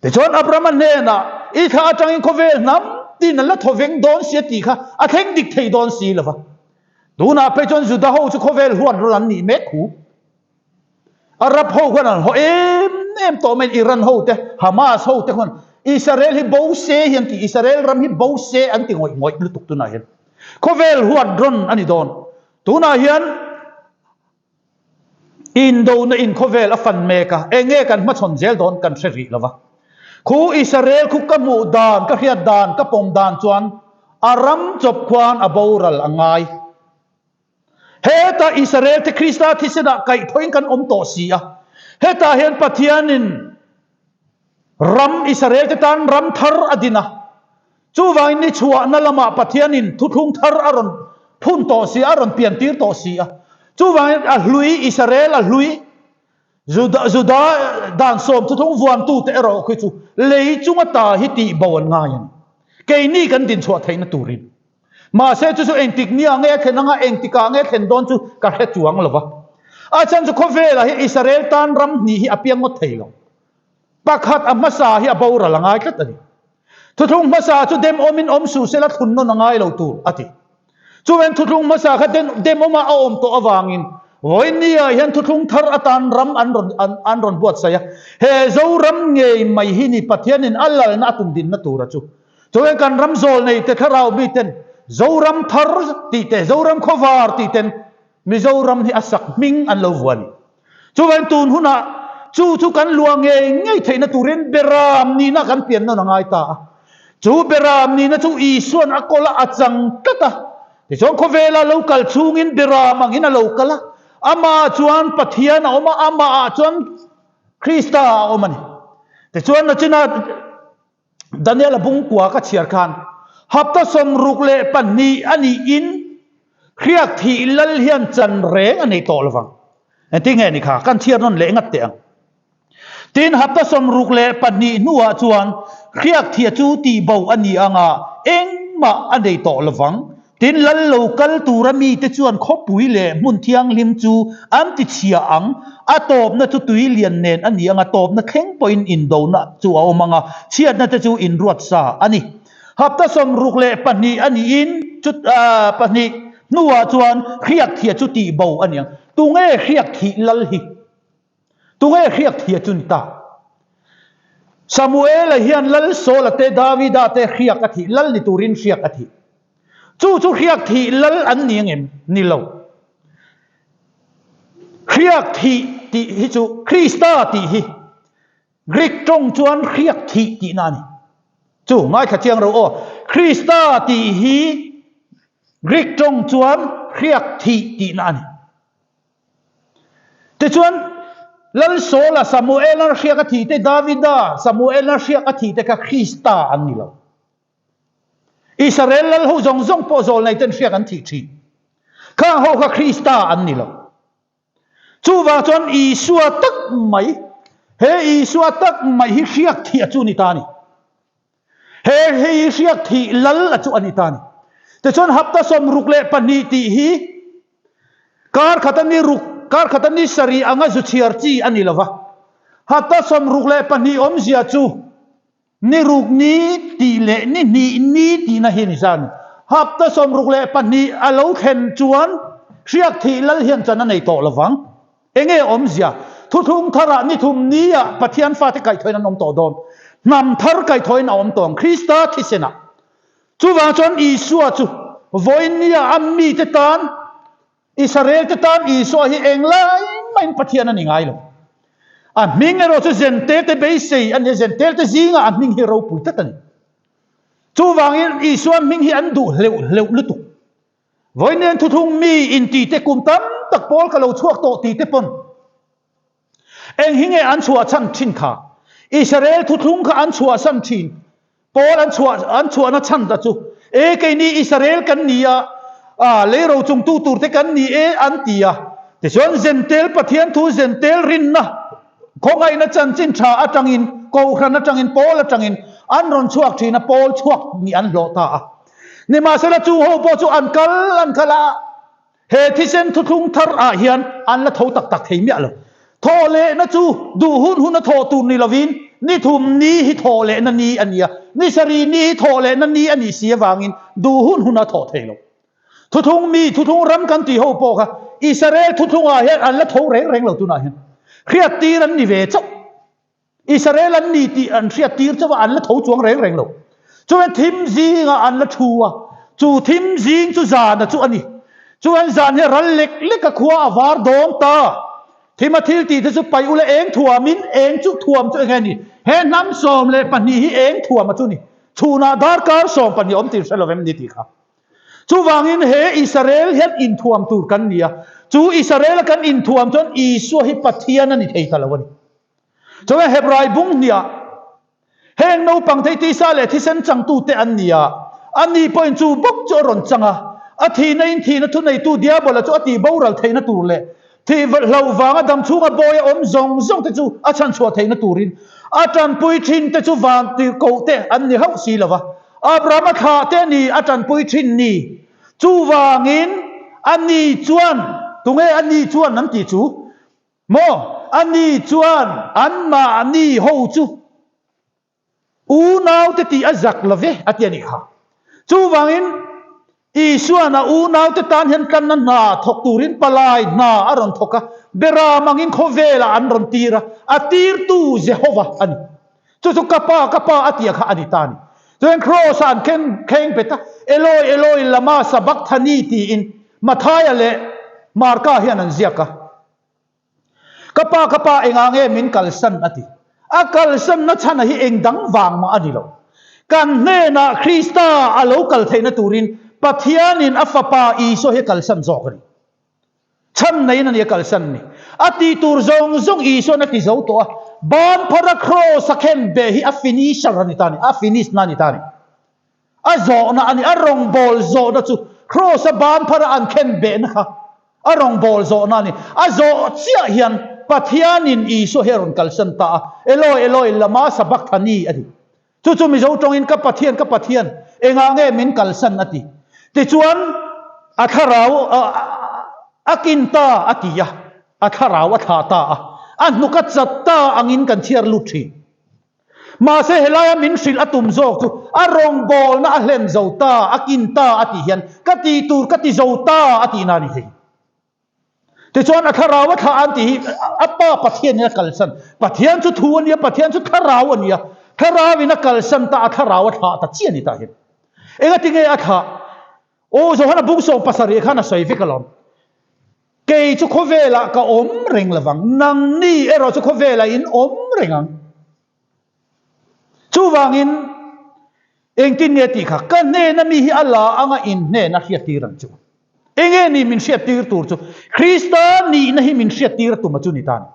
Tichuan Abrahama hnenah, I thla atangin khawvel hnam tin an la thaw veng dawn si a tih kha a thleng dik thei dawn si lo va. Tunah phei chuan Juda ho chu khawvel huat rawn an nih mek hu. Arab ho khan an haw em em tawh mai, Iran ho te, Hamas ho te khan Israel hi bo se hi an ti, Israel ram hi bo se an ti ngawih ngawih lutuk tunah hian. Khawvel huat rawn a ni dawn. Tunah hian Indona in khawvel a fan mek a, eng nge kan hmachhawn zel dawn kan hre rih lo va. Khu Israel khu ka hmuh dan, ka hriat dan, ka pawm dan chuan a ram chawp khuan a boral a ngai. Heta Israel te Krista thisenah kaihthawhin kan awm tawh si a, hetah hian Pathianin ram Israel te tan ram thar a din a, chuvangin ni chhuahna lamah Pathianin thuthlung thar a rawn phun tawh si a, a rawn piantir tawh si a, chuvangin a hlui Israel a hlui Juda Juda dan sawm thuthlung vuantute erawh khi chu lei chunga ta hi tihbo an ngai a ni. Keini kan dinchhuah theihna turin. Mahse chu chu engtik nia nge a thlen anga engtikah nge a thlen dawn chu ka hre chuang lo va. A chhan chu khawvelah hi Israel tan ram hnih hi a piang ngawt thei lo. Pakhat a hmasa hi a boral a ngai tlat a ni. Thuthlung hmasa chu dem awmin awm suh sela thlun nawn a ngai lo tur a ti. Chuven thuthlung hmasa kha dem awma a awm tawh avangin vawinia hian thuthlung thar atan ram an rawn an rawn buatsaih a. He Zoram ngei mai hi ni Pathianin a lalna a tum dinna tura chu. Chuan kan ram zawl nei te thlarau mi ten Zoram thar tih te Zoram khawvar tih ten Mizoram hi a sak hming an lo vuah a ni. Chuan tun hunah chu chu kan luah ngei ngei theihna turin Beram nihna kan pian nawn a ngai ta a. Chu Beram nihna chu Isuan a kawla a chang tlat a. Tichuan khawvela lo kal chhungin Beram angin a lo kal a. Amah chuan Pathian a awm a, amahah chuan Krista a awm a ni. Tichuan nachina Daniel-a bungkua ka chhiar khan hapta 62 a niin hriak thih lal hian chan reng a nei tawh lovang. Engtin nge ni kha? Kan chhiar nawn leh ngat teh ang. Tin, hapta 62 hnuah chuan hriak thia chu tihbo a ni anga engmah a nei tawh lovang. Tin, lal lo kal tura mite chuan khawpui leh hmun thianghlim chu an ti chhia ang, a tawpna chu tui lian nen a ni ang, a tawpna thleng pawhin indona chu a awm ang a, chhiatna te chu inruat sa a ni. Hapta 62 a niin chu pahnih hnuah chuan hriak thia chu tihbo a ni ang. Tunge hriak thih lal hi? Tunge hriak thia chu ni ta? Samuela hian lal Saula te Davida te hriak a thih, lal ni turin hriak a thih. Chu chu hriak thih lal an ni angem? Ni lo. Hriak thih tih hi chu Krista tih hi Greek tawng chuan hriak thih tihna a ni. Chu ngaithla chiang ro aw. Krista tih hi Greek tawng chuan hriak thih tihna a ni. Tichuan Lal Saula Samuela hriak a thih te, Davida Samuela hriak a thih te kha Krista an ni lo. Israel lal ho zawng zawng pawh zawl nei ten hriak an thih thin. Khang ho kha Krista an ni lo. Chuvang chuan Isua tak mai, he Isua tak mai hi hriak thih a chu ni ta a ni. He hei hriak thih lal a chu a ni ta a ni. Tichuan hapta 62 tih hi kar khata ni ruk, kar khata ni sarih anga zu chhiar chi a ni lo va. Hapta 62 awmzia chu Ni ruk ni tih leh ni hnih ni tihna hi ni zan. Hapta 62 a lo thlen chuan hriak thih lal hian chan a nei tawh lovang. Enge awmzia? Thuthlung tharah ni thum niah Pathian fate kaihthawhin an awm tawh dawn. Hnam thar kaihthawhin a awm tawh ang Krista thisenah. Chuvang chuan Isua chu vawiin niah a mite tan Israel te tan Isua hi eng lai mahin Pathian a ni ngai lo. A hming erawh chu Zentel te beisei a ni a, Zentel te zingah a hming hi ropui tlat a ni. Chuvangin Isua hming hi an duh hleuh hleuh lutuk. Vawiin thuthung mi inti te kum tam tak pawl ka lo chhuak tawh ti te pawn Eng hi nge an chhuahchhan thin kha? Israel thuthlung kha an chhuahsan thin. Paul an chhuah an chhuahna chhan ta chu e keini Israel kan ni a, a leiro chungtu tur te kan ni e an ti a. Tichuan Zentel Pathian thu Zentel rinna khawngaihna chanchin tha atangin Kohhran atangin Paul atangin an rawn chhuak thin a, Paul chhuak nih an hlawh ta a. Nimahsela chu ho pawh chu an kal an kal a, He thisen thuthlung thar ah hian an la tho tak tak thei miah lo. Thawh lehna chu duh hun hun a thawh tur ni lovin Ni thum ni hi thawh lehna ni a ni a, ni sarih ni hi thawh lehna ni a nih si avangin duh hun hun a thawh thei lo. Thuthlung mi, thuthlung ram kan tih ho pawh kha Israel thuthlungah hian an la tho reng reng lo tunah hian. Hriattir an ni ve chauh. Israel an ni tih an hriattir chauh a, an la tho chuang reng reng lo. Chuan thim zingah an la thu a, chu thim zing chu zana chu a ni. Chuan zan hi ral lek lek a khua a var dawn ta. Thima thil tih te chu paih ula eng thuamin eng chu thuam chu eng nge ni? He hnam 12 hi eng thuam a chu ni. Chhunah darkar 12 awm tih hre lovem ni tih kha. Chuvangin he Israel hian inthuam tur kan ni a, chu Israel a kan inthuam chuan Isua hi Pathian a ni thei ta lo a ni. Chuan Hebrai bung hniah heng naupang thei tisa leh thisen changtute an ni a, ani pawhin chu bawk chu a rawn chang a, a thihna in thihna thuneitu Diabola chu a tih boral theihna tur leh thih hlauh vanga damchhunga bawi a awm zawng zawng te chu a chhanchhuah theihna turin a tanpui thin te chu van tirhkoh te an ni hauh si lo va, Abrahama thlah te a ni a tanpui thin ni. Chuvangin ani chuan, tunge ani chuan an tih chu? Maw? Ani chuan anmahni ho chu unaute tih a zak lo ve a ti a nih kha. Chuvangin Isua'n a unaute tan hian tlanna hna thawk turin palai hna a rawn thawk a, beram angin khawvelah an rawn tir a, a tirtu Jehova a ni. Chu chu ka pa, ka pa a tia kha a ni ta a ni. Chuan Kraws-ah an kheng bet a, Eloi, Eloi, lama sabakthani tiin Mathaia leh Marka hian an ziak a. Ka pa, ka pa, engah nge min kalsan? a ti. A kalsanna chhana hi eng dang vang mah a ni lo. Kan hnenah Krista a lo kal theihna turin Pathianin a Fapa Isua hi a kalsan zawk a ni. Chhan neiin a ni a kalsan ni. A tih tur zawng zawng Isua'n a ti zo tawh a, ban phara kraws a khen beh hi a finisher a ni ta a ni, a finish na a ni ta a ni. A zawhna a ni, a rawngbâwl zawhna chu Kraws-a bân phara an khen behna kha a rawngbâwl zawhna a ni. A zawh chiah hian Pathianin Isua hi a rawn kalsan ta a, Eloi, Eloi, lama sabakthani a ti. Chu chu Mizo tawngin Ka Pathian, ka Pathian, engah nge min kalsan a ti. Tichuan a thlarau a kin ta a ti a, a thlarau a thlah ta a, a hnuk a chat ta angin kan chhiar lut thin. Mahse helaia min hrilh a tum zawk chu a rawngbawlna a hlen zo ta, a kin ta a tih hian ka tih tur ka ti zo ta a tihna a ni thei. Tichuan a thlarau a thlah an tih hi a pa Pathianin a kalsan. Pathian chu thu a nia, Pathian chu thlarau a nia. Thlarauin a kalsan ta, a thlarau a thlah ta chiah a ni tah hian. Engatinge a thlah? Aw Johana bung 70 khan a sawi vek alawm. Kei chu khawvelah ka awm reng lovang, nangni erawh chu khawvelah in awm reng ang. Chuvangin engtin nge tih kha ka hnena mi hi a la anga in hnena hriattir ang chu. Enge ni min hriattir tur chu? Krista nihna hi min hriattir a tum a chu ni ta a ni.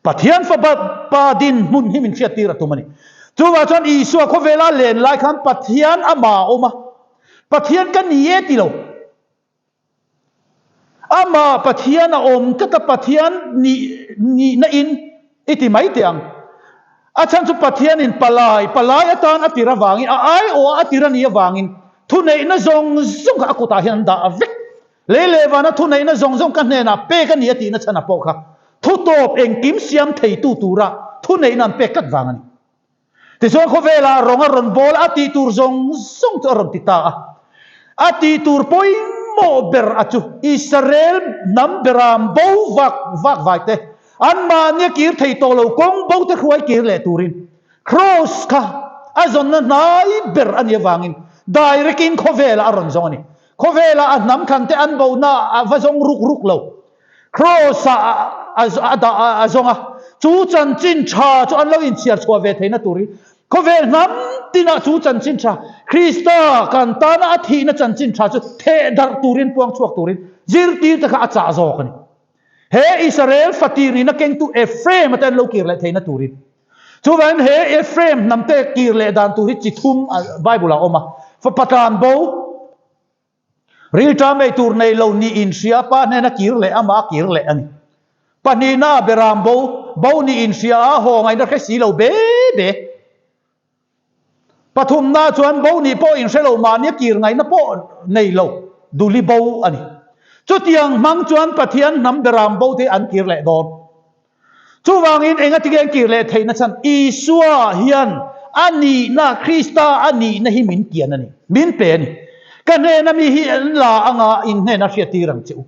Pathian Fapa Pa dinhmun hi min hriattir a tum a ni. Chuvah chuan Isua khawvela len lai khan Pathian amah a awm a, Pathian ka ni e ti lo. Amah Pathian a awm tlat a, Pathian nih nihna in i ti mai teh ang. A chhan chu Pathianin palai, palai atan a tir avangin, a aiawh a tir a nih avangin thuneihna zawng zawng kha a kutah hian an dah vek. Lei leh vana thuneihna zawng zawng ka hnenah pek a ni a tihna chhanah pawh kha thutawp engkim siam theitu tura thuneihna an pek tlat vang a ni. Tichuan khawvelah rawng a rawn bawl a, a tih tur zawng zawng chu a rawn ti ta a. A tih tur pawimawh ber a chu Israel hnam beram bo vak vak vai te, anmahni a kir thei tawh lo kawng bo te hruai kir leh turin Kraws kha a zawnna hnai ber a nih avangin direct in khawvelah a rawn zawng a ni. Khawvelah a hnam thlan te an bona a va zawng ruk ruk lo. Kraws ah a dah a zawng a, chu chanchin tha chu an lo inchhiar chhuah ve theihna turin khawvel hnam tinah chu chanchin tha, Krista kan tana a thihna chanchin tha chu theh darh turin, puang chhuak turin zirtirte kha a chah zawk a ni. He Israel fatir nihna kengtu Ephraim ate an lo kir leh theihna turin. Chuvangin he Ephraim hnamte kir leh dan tur hi chi thum Bible ah a awm a, fapa tlan bo, Rilṭam ei tur nei lo nih inhria pa hnena kir leh amah a kir leh a ni. Pahnihna beram bo, bo nih inhria a haw ngaihna hre si lo be be. Pathumna chuan bo nih pawh inhre lo mahni a kir ngaihna pawh nei lo duli bo a ni. Chutiang hmang chuan Pathian hnam beram bo te an kir leh dawn. Chuvangin engati nge an kir leh theihna chhan? Isua hian a nihna, Krista a nihna hi min kian a ni, min pe a ni. Ka hnena mi hi an la anga in hnena hriattir ang che u.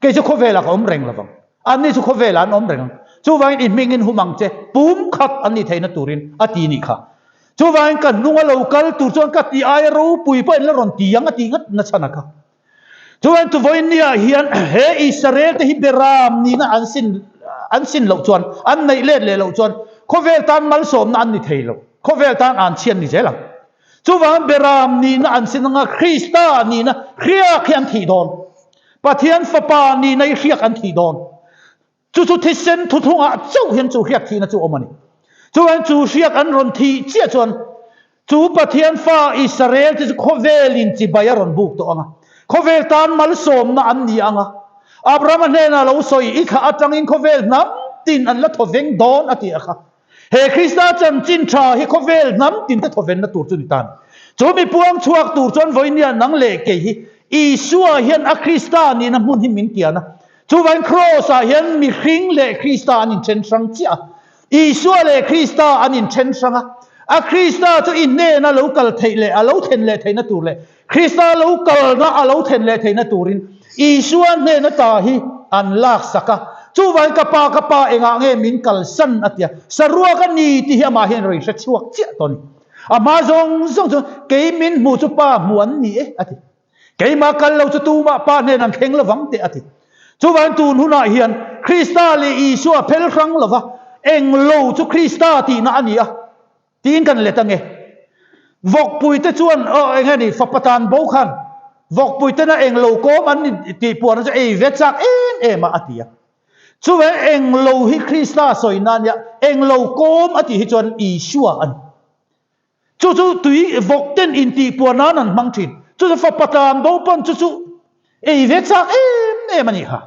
Kei chu khawvelah ka awm reng lovang. Anni chu khawvelah an awm reng ang. Chuvangin i hmingin hum ang che, pum khat an nih theihna turin a ti nih kha. Chuvangin ka hnunga lo kal tur chuan ka ti aia ropui pawh in la rawn ti ang a tih ngat na chhan a kha. Chuvangin tuvawiin niah hian he Israel te hi beram nihna an sin an sin loh chuan, an neih let leh loh chuan khawvel tan malsawmna an ni thei lo. Khawvel tan an chhiat ni zel ang. Chuvangin beram nihna an sin anga Krista nihna hriak hi an thih dawn. Pathian Fapa nihna i hriak an thih dawn. Chu chu thisen thuthlungah chauh hian chu hriak thihna chu awm a ni. Chuvangin chu hriak an rawn thih chiah chuan chu Pathian fa Israel te chu khawvelin chibai a rawn buk tawh ang a. Khawvel tan malsawmna an ni ang a. Abrahama hnenah lo sawi i thlah atangin khawvel hnam tin an la thawveng dawn a tih a kha. He Krista chanchin tha hi khawvel hnam tin te thawvenna tur chu ni ta a ni. Chu mi puang chhuak tur chuan vawinia nang leh kei hi Isua hian a Krista nihna hmun hi min kian a. Chuvangin Kraws ah hian mihring leh Krista an inthen hrang chiah a. Isua leh Krista an inthen hrang a. A Krista chu i hnena lo kal theih leh a lo thlen leh theihna tur leh Krista lo kalna a lo thlen leh theihna turin Isua hnena ta hi an laksak a. Chuvangin ka pa, ka pa engah nge min kalsan a tia. Saruak a ni tih hi amah hian rawn hre chhuak chiah tawh a ni. A hma zawng zawng chuan kei min hmuh chu pa hmuh an ni e a ti. Keimah kal lo chu tumah pa hnen an thleng lovang teh a ti. Chuvangin tun hunah hian Krista leh Isua phel hrang lova eng lo chu Krista tihna a ni a tiin kan let ange. Vawkpui te chuan aw eng nge ni fapa tan bo khan vawkpui tena eng lo kawm an ni tih puan chu ei ve chak em em a a ti a. Chuvangin eng lo hi Krista sawi na nia eng lo kawm a tih hi chuan Isua a ni. Chu chu tui vawk ten intih puan nan an hmang thin. Chu chu fapa tlan bo pawn chu chu ei ve chak em em a nih kha.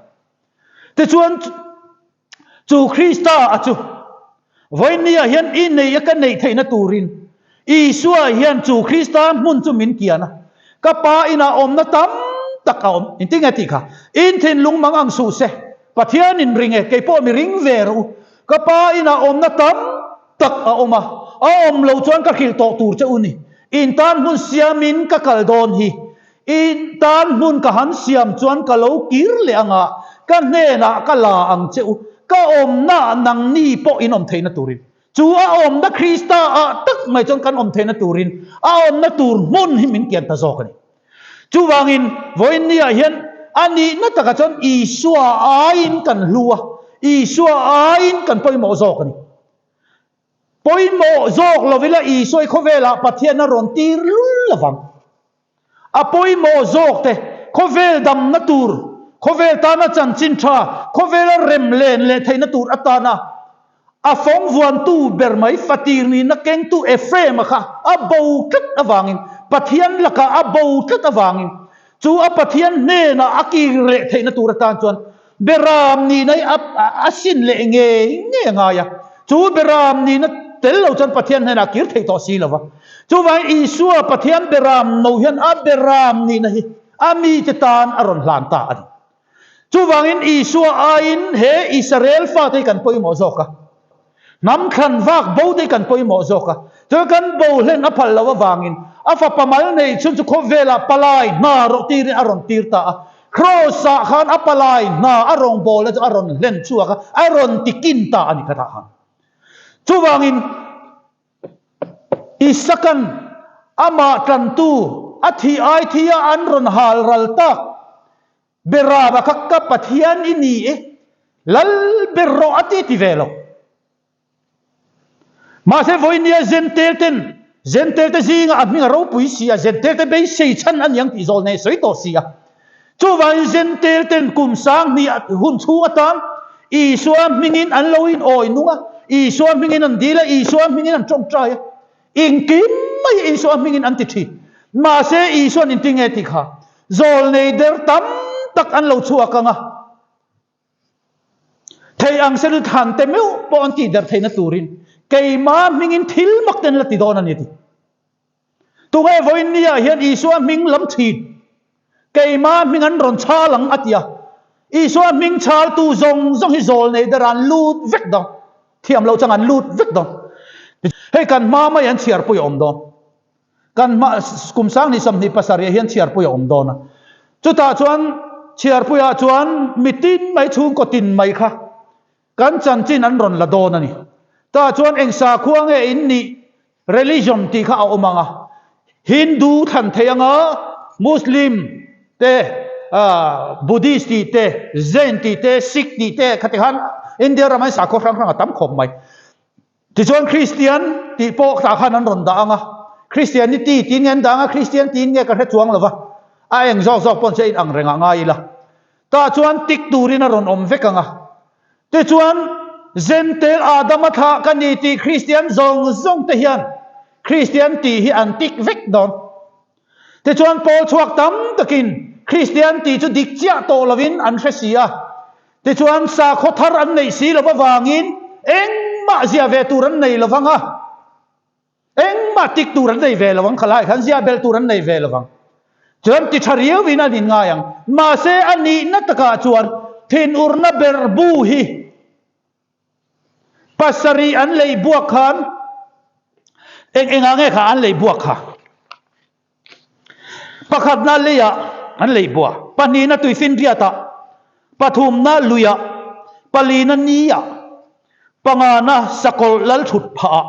Tichuan chu Krista a chu vawinia hian i nei a ka neih theihna turin Isua hian chu Krista hmun chu min kian a. Ka pa inah awmna tam tak a awm. Engtin nge tih kha? In thinlung mang ang suh se. Pathian in ring e, kei pawh mi ring ve rawh u. Ka pa inah awmna tam tak a awm a, a awm loh chuan ka hrilh tawh tur che u ni. In tan hmun siamin ka kal dawn hi. In tan hmun ka han siam chuan ka lo kir leh ang a, ka hnenah ka la ang che u. Ka awmna nangni pawh in awm theihna turin. Chu a awmna Krista ah tak mai chuan kan awm theihna turin a awmna tur hmun hi min kian ta zawk a ni. Chuvangin vawiinniah hian a nihna takah chuan Isua aiin kan hlu a, Isua aiin kan pawimawh zawk a ni. Pawimawh zawk lo ila Isua i khawvelah Pathian a rawn tir lul lovang. A pawimawh zawk te, khawvel damna tur, khawvel tana chanchin tha, khawvela rem len leh theihna tur atana a fawng vuantu ber mai fatir nihna kengtu Ephraim-a kha a bo tlat avangin, Pathian lakah a bo tlat avangin, chu a Pathian hnenah a kir leh theihna tur atan chuan Beram nihna hi a sin leh ngei ngei a ngai a. Chu Beram nihna tel lo chuan Pathian hnenah a kir thei tawh si lo va. Chuvangin Isua Pathian Beram no hian a Beram nihna hi a mite tan a rawn hlan ta a ni. Chuvangin Isua aiin he Israel fate hi kan pawimawh zawk a. Hnam thlan vak bo te hi kan pawimawh zawk a. Chuan kan bo hlen a phal loh avangin a fapa mal neih chhun chu khawvelah palai hna rawh tirin a rawn tir ta a. Kraws-ah khan a palai hna a rawngbawlna chu a rawn hlen chhuak a, a rawn ti kin ta a ni khatah khan. Chuvangin Isakan amah tlantu a thih ai thi a an rawn hal ral tak Beraba kha ka Pathian i ni e, lal ber rawh a ti ti ve lo. Mahse vawinia Zentel ten, Zentel te zinga a hming a ropui si a, Zentel te beisei chhan a niang tih zawl nei sawi tawh si a. Chuvangin Zentel ten kum sang hnih hun chhung atan Isua hmingin an lo in awi nung a, Isua hmingin an dil a, Isua hmingin an tawngtai a. Engkim mai Isua hmingin an ti thin. Mahse Isua'n inti nge tih kha zawlnei der tam tak an lo chhuak ang a. Thei ang se thlan te meuh pawh an tih der theihna turin keimah hmingin thil mak te an la ti dawn a ni a ti. Tunge vawiin niah hian Isua hming lam thin keimah hming an rawn chhal ang a ti a. Isua hming chhaltu zawng zawng hi zawlnei der an lut vek dawn. Thiam loh chang an lut vek dawn. Hei kan hma mai an chhiarpui a awm dawn. Kan hma kum 2027 ah hian chhiarpui a awm dawn a. Chutah chuan chhiarpuiah chuan mitin mai chhungkaw tin mai kha kan chanchin an rawn la dawn a ni. Tah chuan eng sakhua nge in nih religion tih kha a awm ang a. Hindu thlan thei anga Muslim te Buddhist tih te Jain tih te Sikh tih te khati khan India ramah hian sakhua hrang hrang a tam khawp mai. Tichuan Kristian tih pawh tah khan an rawn dah ang a, Christianity tiin nge an dah ang a, Kristian tiin nge ka hre chuang lo va, a eng zawk zawk pawh chu a inang reng ah ngai ila. Tah chuan tik turin a rawn awm vek ang a. Tichuan Zentel Adama thlah ka ni tih Kristian zawng zawng te hian Kristian tih hi an tik vek dawn. Tichuan pawl chhuak tam takin Kristian tih chu dik chiah tawh lovin an hre si a. Tichuan sakhaw thar an neih si lo avangin engmah ziah ve tur an nei lovang a, engmah tik tur an nei ve lovang, khalai khan ziah belh tur an nei ve lovang. Chuan ti tha riauin an inngai ang. Mahse a nihna takah chuan thinurna ber bu hi pasarih an lei buak khan eng engah nge kha an lei buak kha? Pakhatna leiah an lei bua, pahnihna tuifinriatah, pathumna luiah, palina niah, pangana sakawlh lalthut phahah,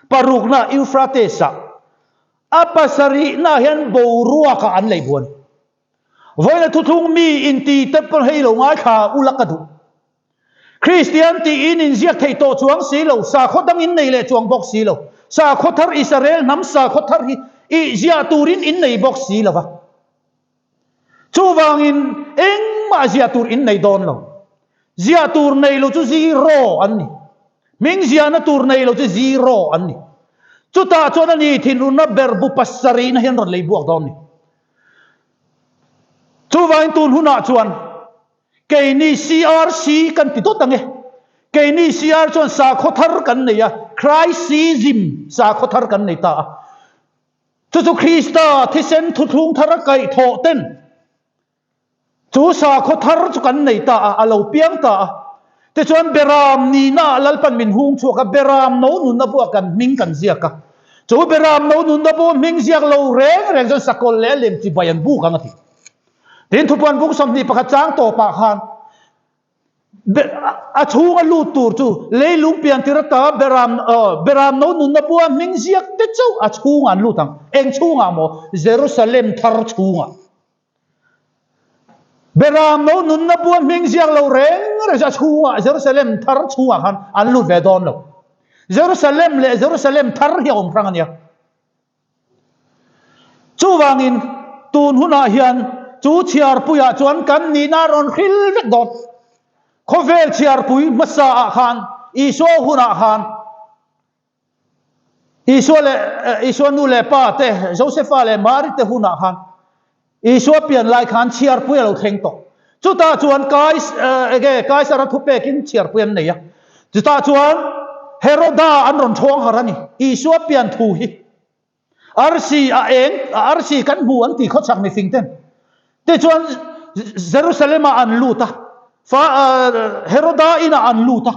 parukna Euphrates-ah, a pasarihna hian boruakah an lei bua a ni. Vawiina thuthlung mi inti te pawh hei lo ngaithla ula ka duh. Kristian tiin inziak thei tawh chuang si lo, sakhaw dang in nei leh chuang bawk si lo, sakhaw thar Israel hnam sakhaw thar hi ih ziah turin in nei bawk si lo va. Chuvangin engmah ziah tur in nei dawn lo. Ziah tur nei lo chu zero an ni. Hming ziahna tur nei lo chu zero an ni. Chutah chuan a ni thinurna ber bu pasarihna hian rawn lei buak dawn ni. Chuvangin tun hunah chuan Keini CRC kan ti dawt ang e. Keini CR chuan sakhaw thar kan nei a, Christism sakhaw thar kan nei ta a. Chu chu Krista thisen thuthlung thar a kaihthawh ten chu sakhaw thar chu kan nei ta a, a lo piang ta a. Tichuan Beram nihna ah Lalpan min hung chhuak a, Beram no nunna buah kan hming kan ziak a. Chu Beram no nunna buah hming ziak lo reng reng chuan sakawlh leh a lem chibai an buk ang a ti. Tin thupuan bung 21 chang tawpah khan a chhunga lut tur chu leilung pian tir ata beram beram no nunna bua hming ziak te chauh a chhungah an lut ang. Eng chhungah maw? Jerusalem thar chhungah. Beram no nunna bua hming ziak lo reng reng chu a chhungah Jerusalem thar chhungah khan an lut ve dawn lo. Jerusalem leh Jerusalem thar hi a awm hrang a nia. Chuvangin, tun hunah hian chu chhiarpuiah chuan kan nihna a rawn hril vek dawn. Khawvel chhiarpui hmasaah khan, Isua hunah khan, Isua leh Isua nu leh pa te, Josefa leh Mari te hunah khan, Isua pian lai khan chhiarpui a lo thleng tawh. Chutah chuan Kai enge Kaisara thupekin chhiarpui an nei a. Chutah chuan Heroda an rawn thawng harh a ni. Isua pian thu hi arsi a eng arsi kan hmu an ti khawchhak mifing ten. Tichuan Jerusalem ah an lut a. Fa Heroda inah an lut a.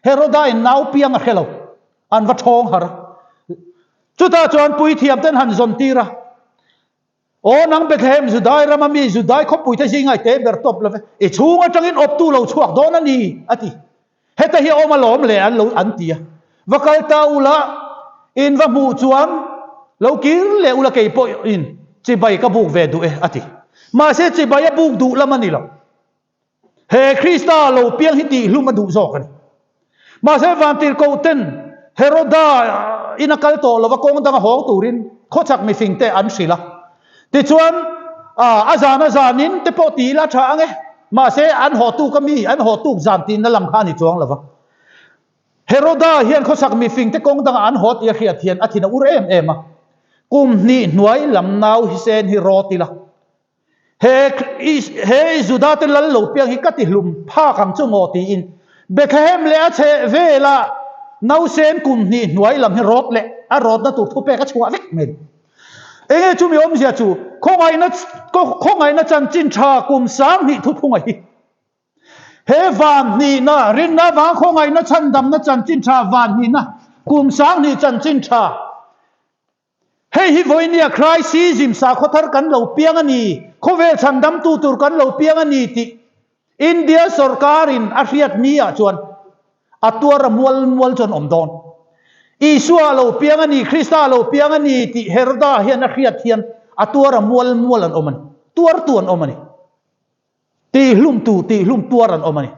Heroda in nau piang a hre lo. An va thawng harh a. Chutah chuan puithiam ten han zawn tir a. Aw nang Bethlehem, Judai rama mi, Judai khawpuite zinga i te ber tawp lo ve, i chhung atangin awptu lo chhuak dawn a ni, a ti. Heta hi a awm alawm le an lo an ti a. Va kal ta ula, in va hmuh chuan lo kir leh ula kei pawhin chibai ka buk ve duh e, a ti. Mahse chibai a buk duh lam a ni lo. He Krista lo piang hi tihhlum a duh zawk a ni. Mahse Vantirhkoh ten Heroda in a kal tawh lova kawng danga hawng turin khawchhak mifing te an hrilh a. Tichuan a zan a zanin te pawh ti ila tha ang e. Mahse an haw tuk a mi, an haw tuk zan tihna lam kha a ni chuang lova. Heroda hian khawchhak mifing te kawng danga an haw tih a hriat hian a thin a ur em em a. Kum hnih hnuai lam nau hisen hi rawt ila. He he Juda te lal lo piang hi ka ti hlum phak ang chu maw tiin Bethlehem leh a chheh vela nausen kum hnih hnuai lam hi rawt leh a rawtna tur thupek a chhuah vek mai. Enge chumi awmzia chu khawngaihna khawngaihna chanchin tha kum 2000 thuphunga hi. He van hnihna, rinna vang khawngaihna chhandamna chanchin tha van hnihna, kum 2000 chanchin tha. Hei hi vawinia Christism sakhaw thar kan lo piang a ni, khawvel chhandamtu tur kan lo piang a ni tih India sorkarin a hriat ni ah chuan a tuar a mual mual chuan awm dawn. Isua a lo piang a ni, Krista a lo piang a ni tih Heroda hian a hriat hian a tuar a mual mual an awm a ni, tuartu an awm a ni. Tihlumtu, tihlum tuar an awm a ni.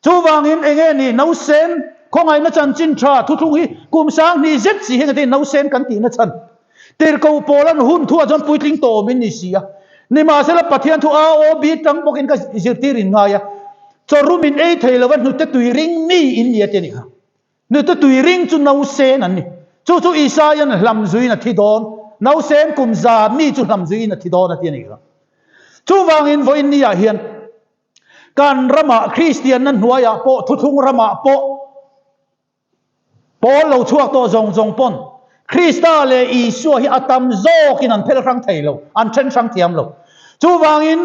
Chuvangin eng nge ni nausen khawngaihna chanchin tha thuthlung hi kum 2000 zet si hian engtin nausen kan tihna chhan tirhkoh pawl an hun thuah chuan puitling tawh awmin ni si a. Nimahsela Pathian thu A O B tang bawkin ka zirtir in ngai a, chawrum in ei thei lova hnute tui ring mi in ni a ti a nih kha. Hnute tui ring chu nausen an ni. Chu chu Isaia'n hlam zuiin a thi dawn, nausen kum za mi chu hlam zuiin a thi dawn a ti a nih kha. Chuvangin vawiin ni ah hian kan ramah Kristianna hnuaiah pawh thuthlung ramah pawh pawl lo chhuak tawh zawng zawng pawn Krista leh Isua hi a tam zawkin an phel hrang thei lo, an then hrang thiam lo. Chuvangin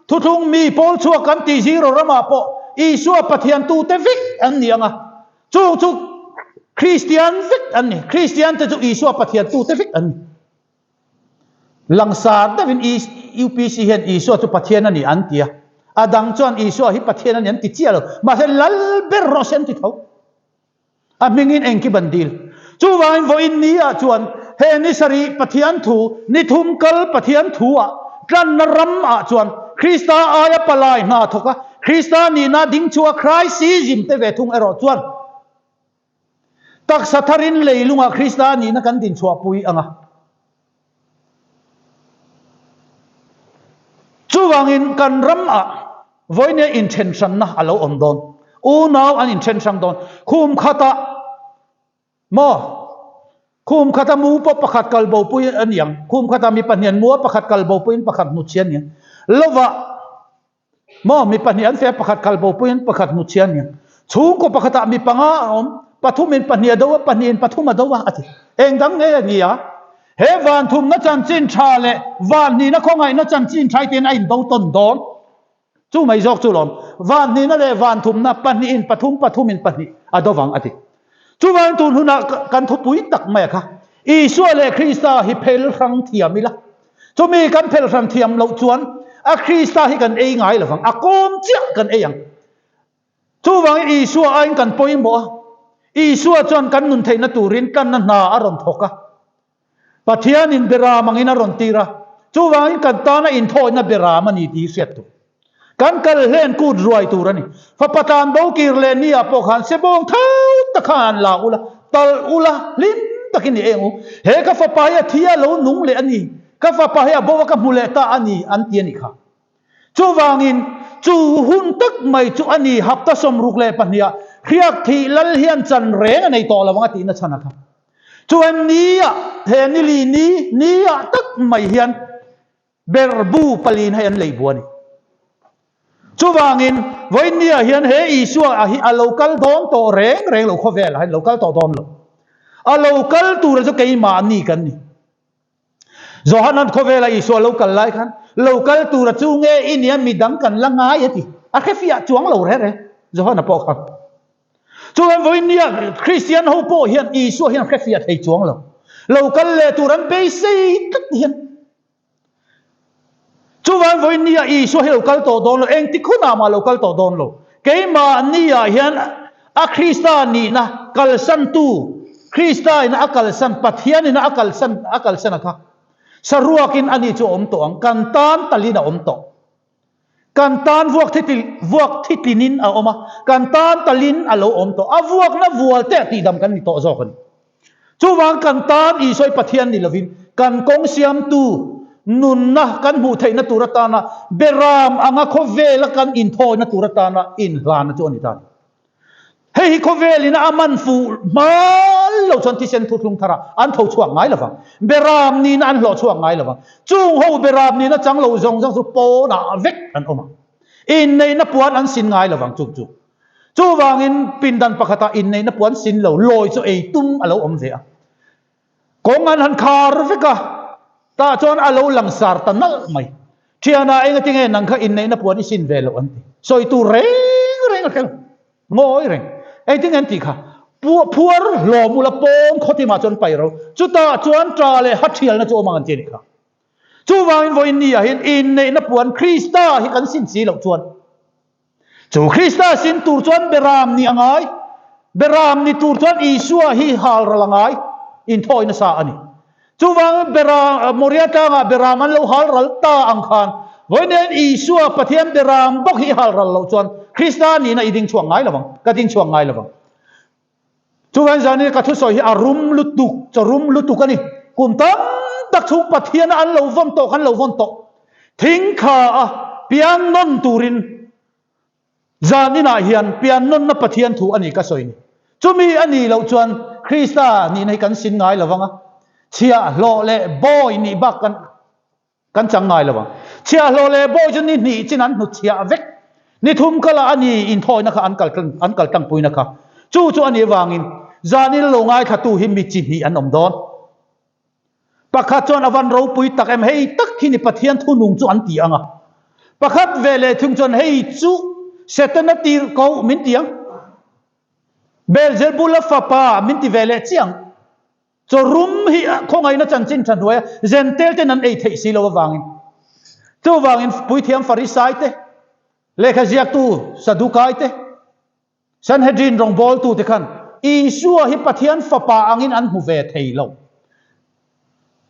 thuthlung mi pawl chhuak kan tih zero ramah pawh Isua Pathian tute vek an ni ang a, chung chu Kristian vek an ni. Kristian te chu Isua Pathian tute vek an ni. Langsar deuhin UPC hian Isua chu Pathian a ni an ti a, a dang chuan Isua hi Pathian a ni an ti chiah lo, mahse lal ber rawh se an ti tho. A hmingin engkim an dil. Chuvangin vawiin ni ah chuan he ni sarih Pathian thu, ni thum kal Pathian thu ah tlanna ram ah chuan Krista aia palai hna thawk a, Krista nihna ding chhuah Christism te ve thung erawh chuan Taksa tharin leilungah Krista nihna kan dinchhuahpui ang a. Chuvangin kan ramah vawinia inthenhranna a lo awm dawn. Unau an inthenhrang dawn. Khum khatah maw? Khum khata mu pawh pakhat kal bopui a ni ang. Khum khatah mi pahnih an mu a, pakhat kal bopuiin pakhat hnutchhia a ni ang. Lovah. Maw mi pahnih an feh a, pakhat kal bo puiin pakhat hnuchhia a ni. Chhungkaw pakhatah mi panga a awm, pathumin pahnih a do a, pahnihin pathum a do a, a ti. Eng dang nge a ni a? He van thumna chanchin tha leh van hnihna khawngaihna chanchin tha hi tiin a indo tawn dawn. Chu mai zawk chu lawm. Van hnihna leh van thumna pahnihin pathum, pathumin pahnih a do vang, a ti. Chuvangin tun hunah kan thupui tak mai a kha, Isua leh Krista hi phel hrang thiam ila. Chumi kan phel hran thiam loh chuan a Krista hi kan ei ngai lovang, a kawm chiah kan ei ang. Chuvangin Isua aiin kan pawimawh a, Isua chuan kan nun theihna turin tlanna hna a rawn thawk a, Pathianin beram angin a rawn tir a, chuvangin kan tana inthawihna beram a ni tih hriat tur. Kan kal hlen kut ruai tur a ni. Fapa tlan bo kir leh ni ah pawh khan sebawng tho tak khan an la ula, talh ula, hlim takin i eng u. He ka fapa hi a thi a lo nung leh a ni, ka fapa hi a bo a ka hmu leh ta a ni an ti a nih kha. Chuvangin chu hun tak mai chu a ni hapta 62 ah hriak thih lal hian chan reng a nei tawh lo ang a tihna chhan a kha. Chuan ni ah, he nili ni, ni ah tak mai hian Berbu paliin hei an lei bu a ni. Chuvangin, vawiinniah hian he Isua a hi a lo kal dawn tawh reng reng lo, khawvelah hian a lo kal tawh dawn lo. A lo kal tura chu keimahni kan ni. Johanan khawvela Isua lo kal lai khan, lo kal tura chu nge i nia midang kan la ngai a ti. A hrefiah chuang lo reng reng Johana pawh khan. Chuan vawiinniah Kristian ho pawh hian Isua hian hrefiah thei chuang lo. Lo kal leh tur an beisei tlat hian. Chuvan vawiin ni ah Isua hi lo kal tawh dawn lo, engtik hunah mah lo kal tawh dawn lo. Keimahni ah hian a Krista nihna kalsantu, Krista ina a kalsan, Pathian ina a kalsan, a kalsan a kha saruakin ani chu a awm tawh ang, kan tan talin a awm tawh. Kan tan vuak thi vuak thi tlinin a awm a, kan tan talin a lo awm tawh. A vuakna vual te ah tihdam kan ni tawh zawk a ni. Chuvang kan tan Isua hi Pathian ni lovin kan kawng siamtu nunna kan hmuh theihna tur atana beram anga khawvela kan inthawina tur atana inhlana chu a ni ta a ni. Hei hi khawvelin a man fuh hmal lo chuan thisen thuthlung tharah an tho chhuak ngai lovang. Beram nina an hlawh chhuak ngai lovang. Chung ho beram nina chang lo zawng zawng chu pawnah vek an awm ang. Inneihna puan an sin ngai lovang chung chu. Chuvangin pindan pakhatah inneihna puan sin lo lawi chu ei tum a lo awm ve a. Kawng an han khar vek a, tah chuan a lo langsar ta nalh mai. Thianah engatinge nang kha inneihna puan i sin ve loh an ti. Sawi tur reng reng. reng a hre lo. Ngawi reng. Engtin nge an tih kha? Phuar hlawm ula pawn khawtimah chuan pai ro. Chutah chuan ṭa leh ha ṭhialna chu awm ang an ti a nih kha. Chuvangin vawiin ni ah hian inneihna puan Krista hi kan sin si loh chuan chu Krista sin tur chuan Beram ni a ngai. Beram ni tur chuan Isua hi hal ral a ngai inthawi nasa a ni. Chuvangin Beram, Moria tlangah Beram an lo hal ral ta ang khan vawiin hian Isua Pathian Beram bawk hi hal ral loh chuan Krista nihna i ding chhuak ngai lo vang, ka ding chhuak ngai lo vang. Chuvangin zanin ka thusawi hi a rum lutuk, chaw rum lutuk a ni. Kum tam tak chhung Pathiana an lo vawn tawh kan lo vawn tawh. Thing kha a pian nawn turin zaninah hian pian nawnna Pathian thu a ni ka sawi ni. Chumi a nih loh chuan Krista nihna hi kan sin ngai lo vang a, chhiahhlawh leh bawi nih bak kan Kan chang ngai lo ang. Chhiahhlawh leh bawi chu ni hnih chin an hnutchhiah vek. Ni thum kala a ni inthawina kha an kal an kal tlangpuina kha. Chu chu a nih avangin zanin lo ngaithlatu hi mi chi hnih an awm dawn. Pakhat chuan a van ropui tak em hei tak hi ni Pathian thunung chu an ti ang a. Pakhat ve leh thung chuan hei chu Setana tirh ko min ti ang. Beelzebula fapa min ti ve leh chiang. Chaw rum hi khawngaihna chanchin tha hnuaia Zentel ten an ei theih si lo avangin. Chuvangin Puithiam Farisai te, lehkha ziaktu Sadukai te, Sanhedrin rawngbawltu te khan Isua hi Pathian fapa angin an hmu ve thei lo.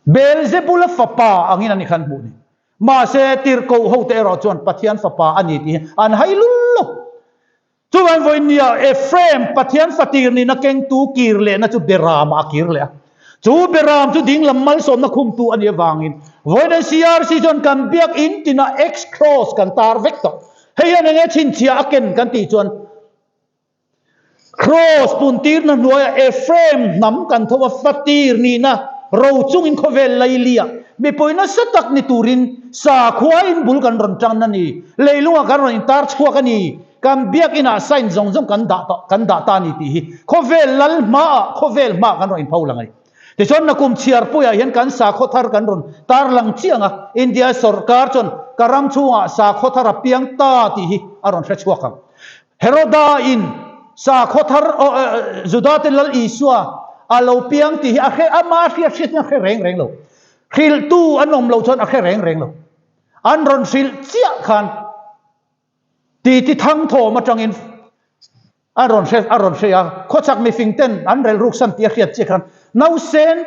Beelzebula fapa angin an ni khan hmuh ni. Mahse tirhkoh hote erawh chuan Pathian fapa a ni tih hi an hai lul lo. Chuan vawinia Ephraim Pathian fatir nihna kengtu kir lehna chu Beramah a kir leh a. Chu Beram chu dinglam malsawmna khumtu a nih avangin vawiin CRC chuan kan biak in tinah X-cross kan tar vek tawh. Hei hian enge chhinchhiah a ken kan tih chuan Cross puntirna hnuaiah Ephraim hnam kan tho a, fatir nihna ro chungin khawvel lailiah mipui nasa tak ni turin sakhuain bul kan rawn tan a ni, leilungah kan rawn intar chhuak a ni. Kan biakinah sign zawng zawng kan dah tawh, kan dah ta a ni tih hi khawvel lal hmaah, khawvel hmaah kan rawn inpho lang a ni. Tichuan nakum chhiarpuiah hian kan sakhaw thar kan rawn tarlang chiang a, India sawrkar chuan ka ram chhungah sakhaw thar a piang ta tih hi a rawn hre chhuak ang. Heroda in sakhaw thar, Juda te Lal Isua a lo piang tih hi a hre, ama hriat hriatin a hre reng reng lo. Hrilhtu an awm loh chuan a hre reng reng lo. An rawn hrilh chiah khan Titi thangthawm atangin a rawn hre a rawn hre a, khawchhak mifing ten an rel ruk san tih a hriat chiah khan nausen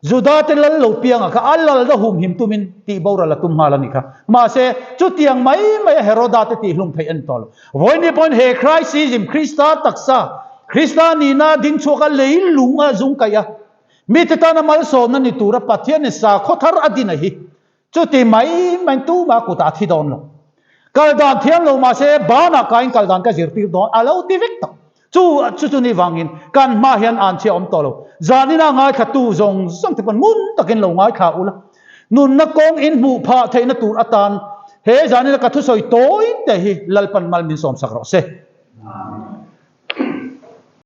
Juda te lal lo pianga kha a lal na humhim tumin tih boral a tum nghal a nih kha. Mahse, chutiang mai mai a Heroda te tih hlum theih a ni tawh lo. Vawiin pawhin he Christism, Krista taksa, Krista nihna ding chhuak a leilung a zung kaih a, mite tana malsawmna ni tura Pathianin sakhaw thar a din a hi Chuti mai mai tumah kutah a thi dawn lo. Kal dan thiam lo mahse banah kain kal dan ka zirtir dawn a lo ti vek tak. Chu chu chu ni vangin kan hma hian an chhia awm tawh lo. Zanina ngaithlatu zawng zawng te pawn ngun takin lo ngaithla ula. Nunna kawng in hmuh phah theihna tur atan he zanina ka thusawi tawi te hi Lalpan mal min sawmsak rawh se.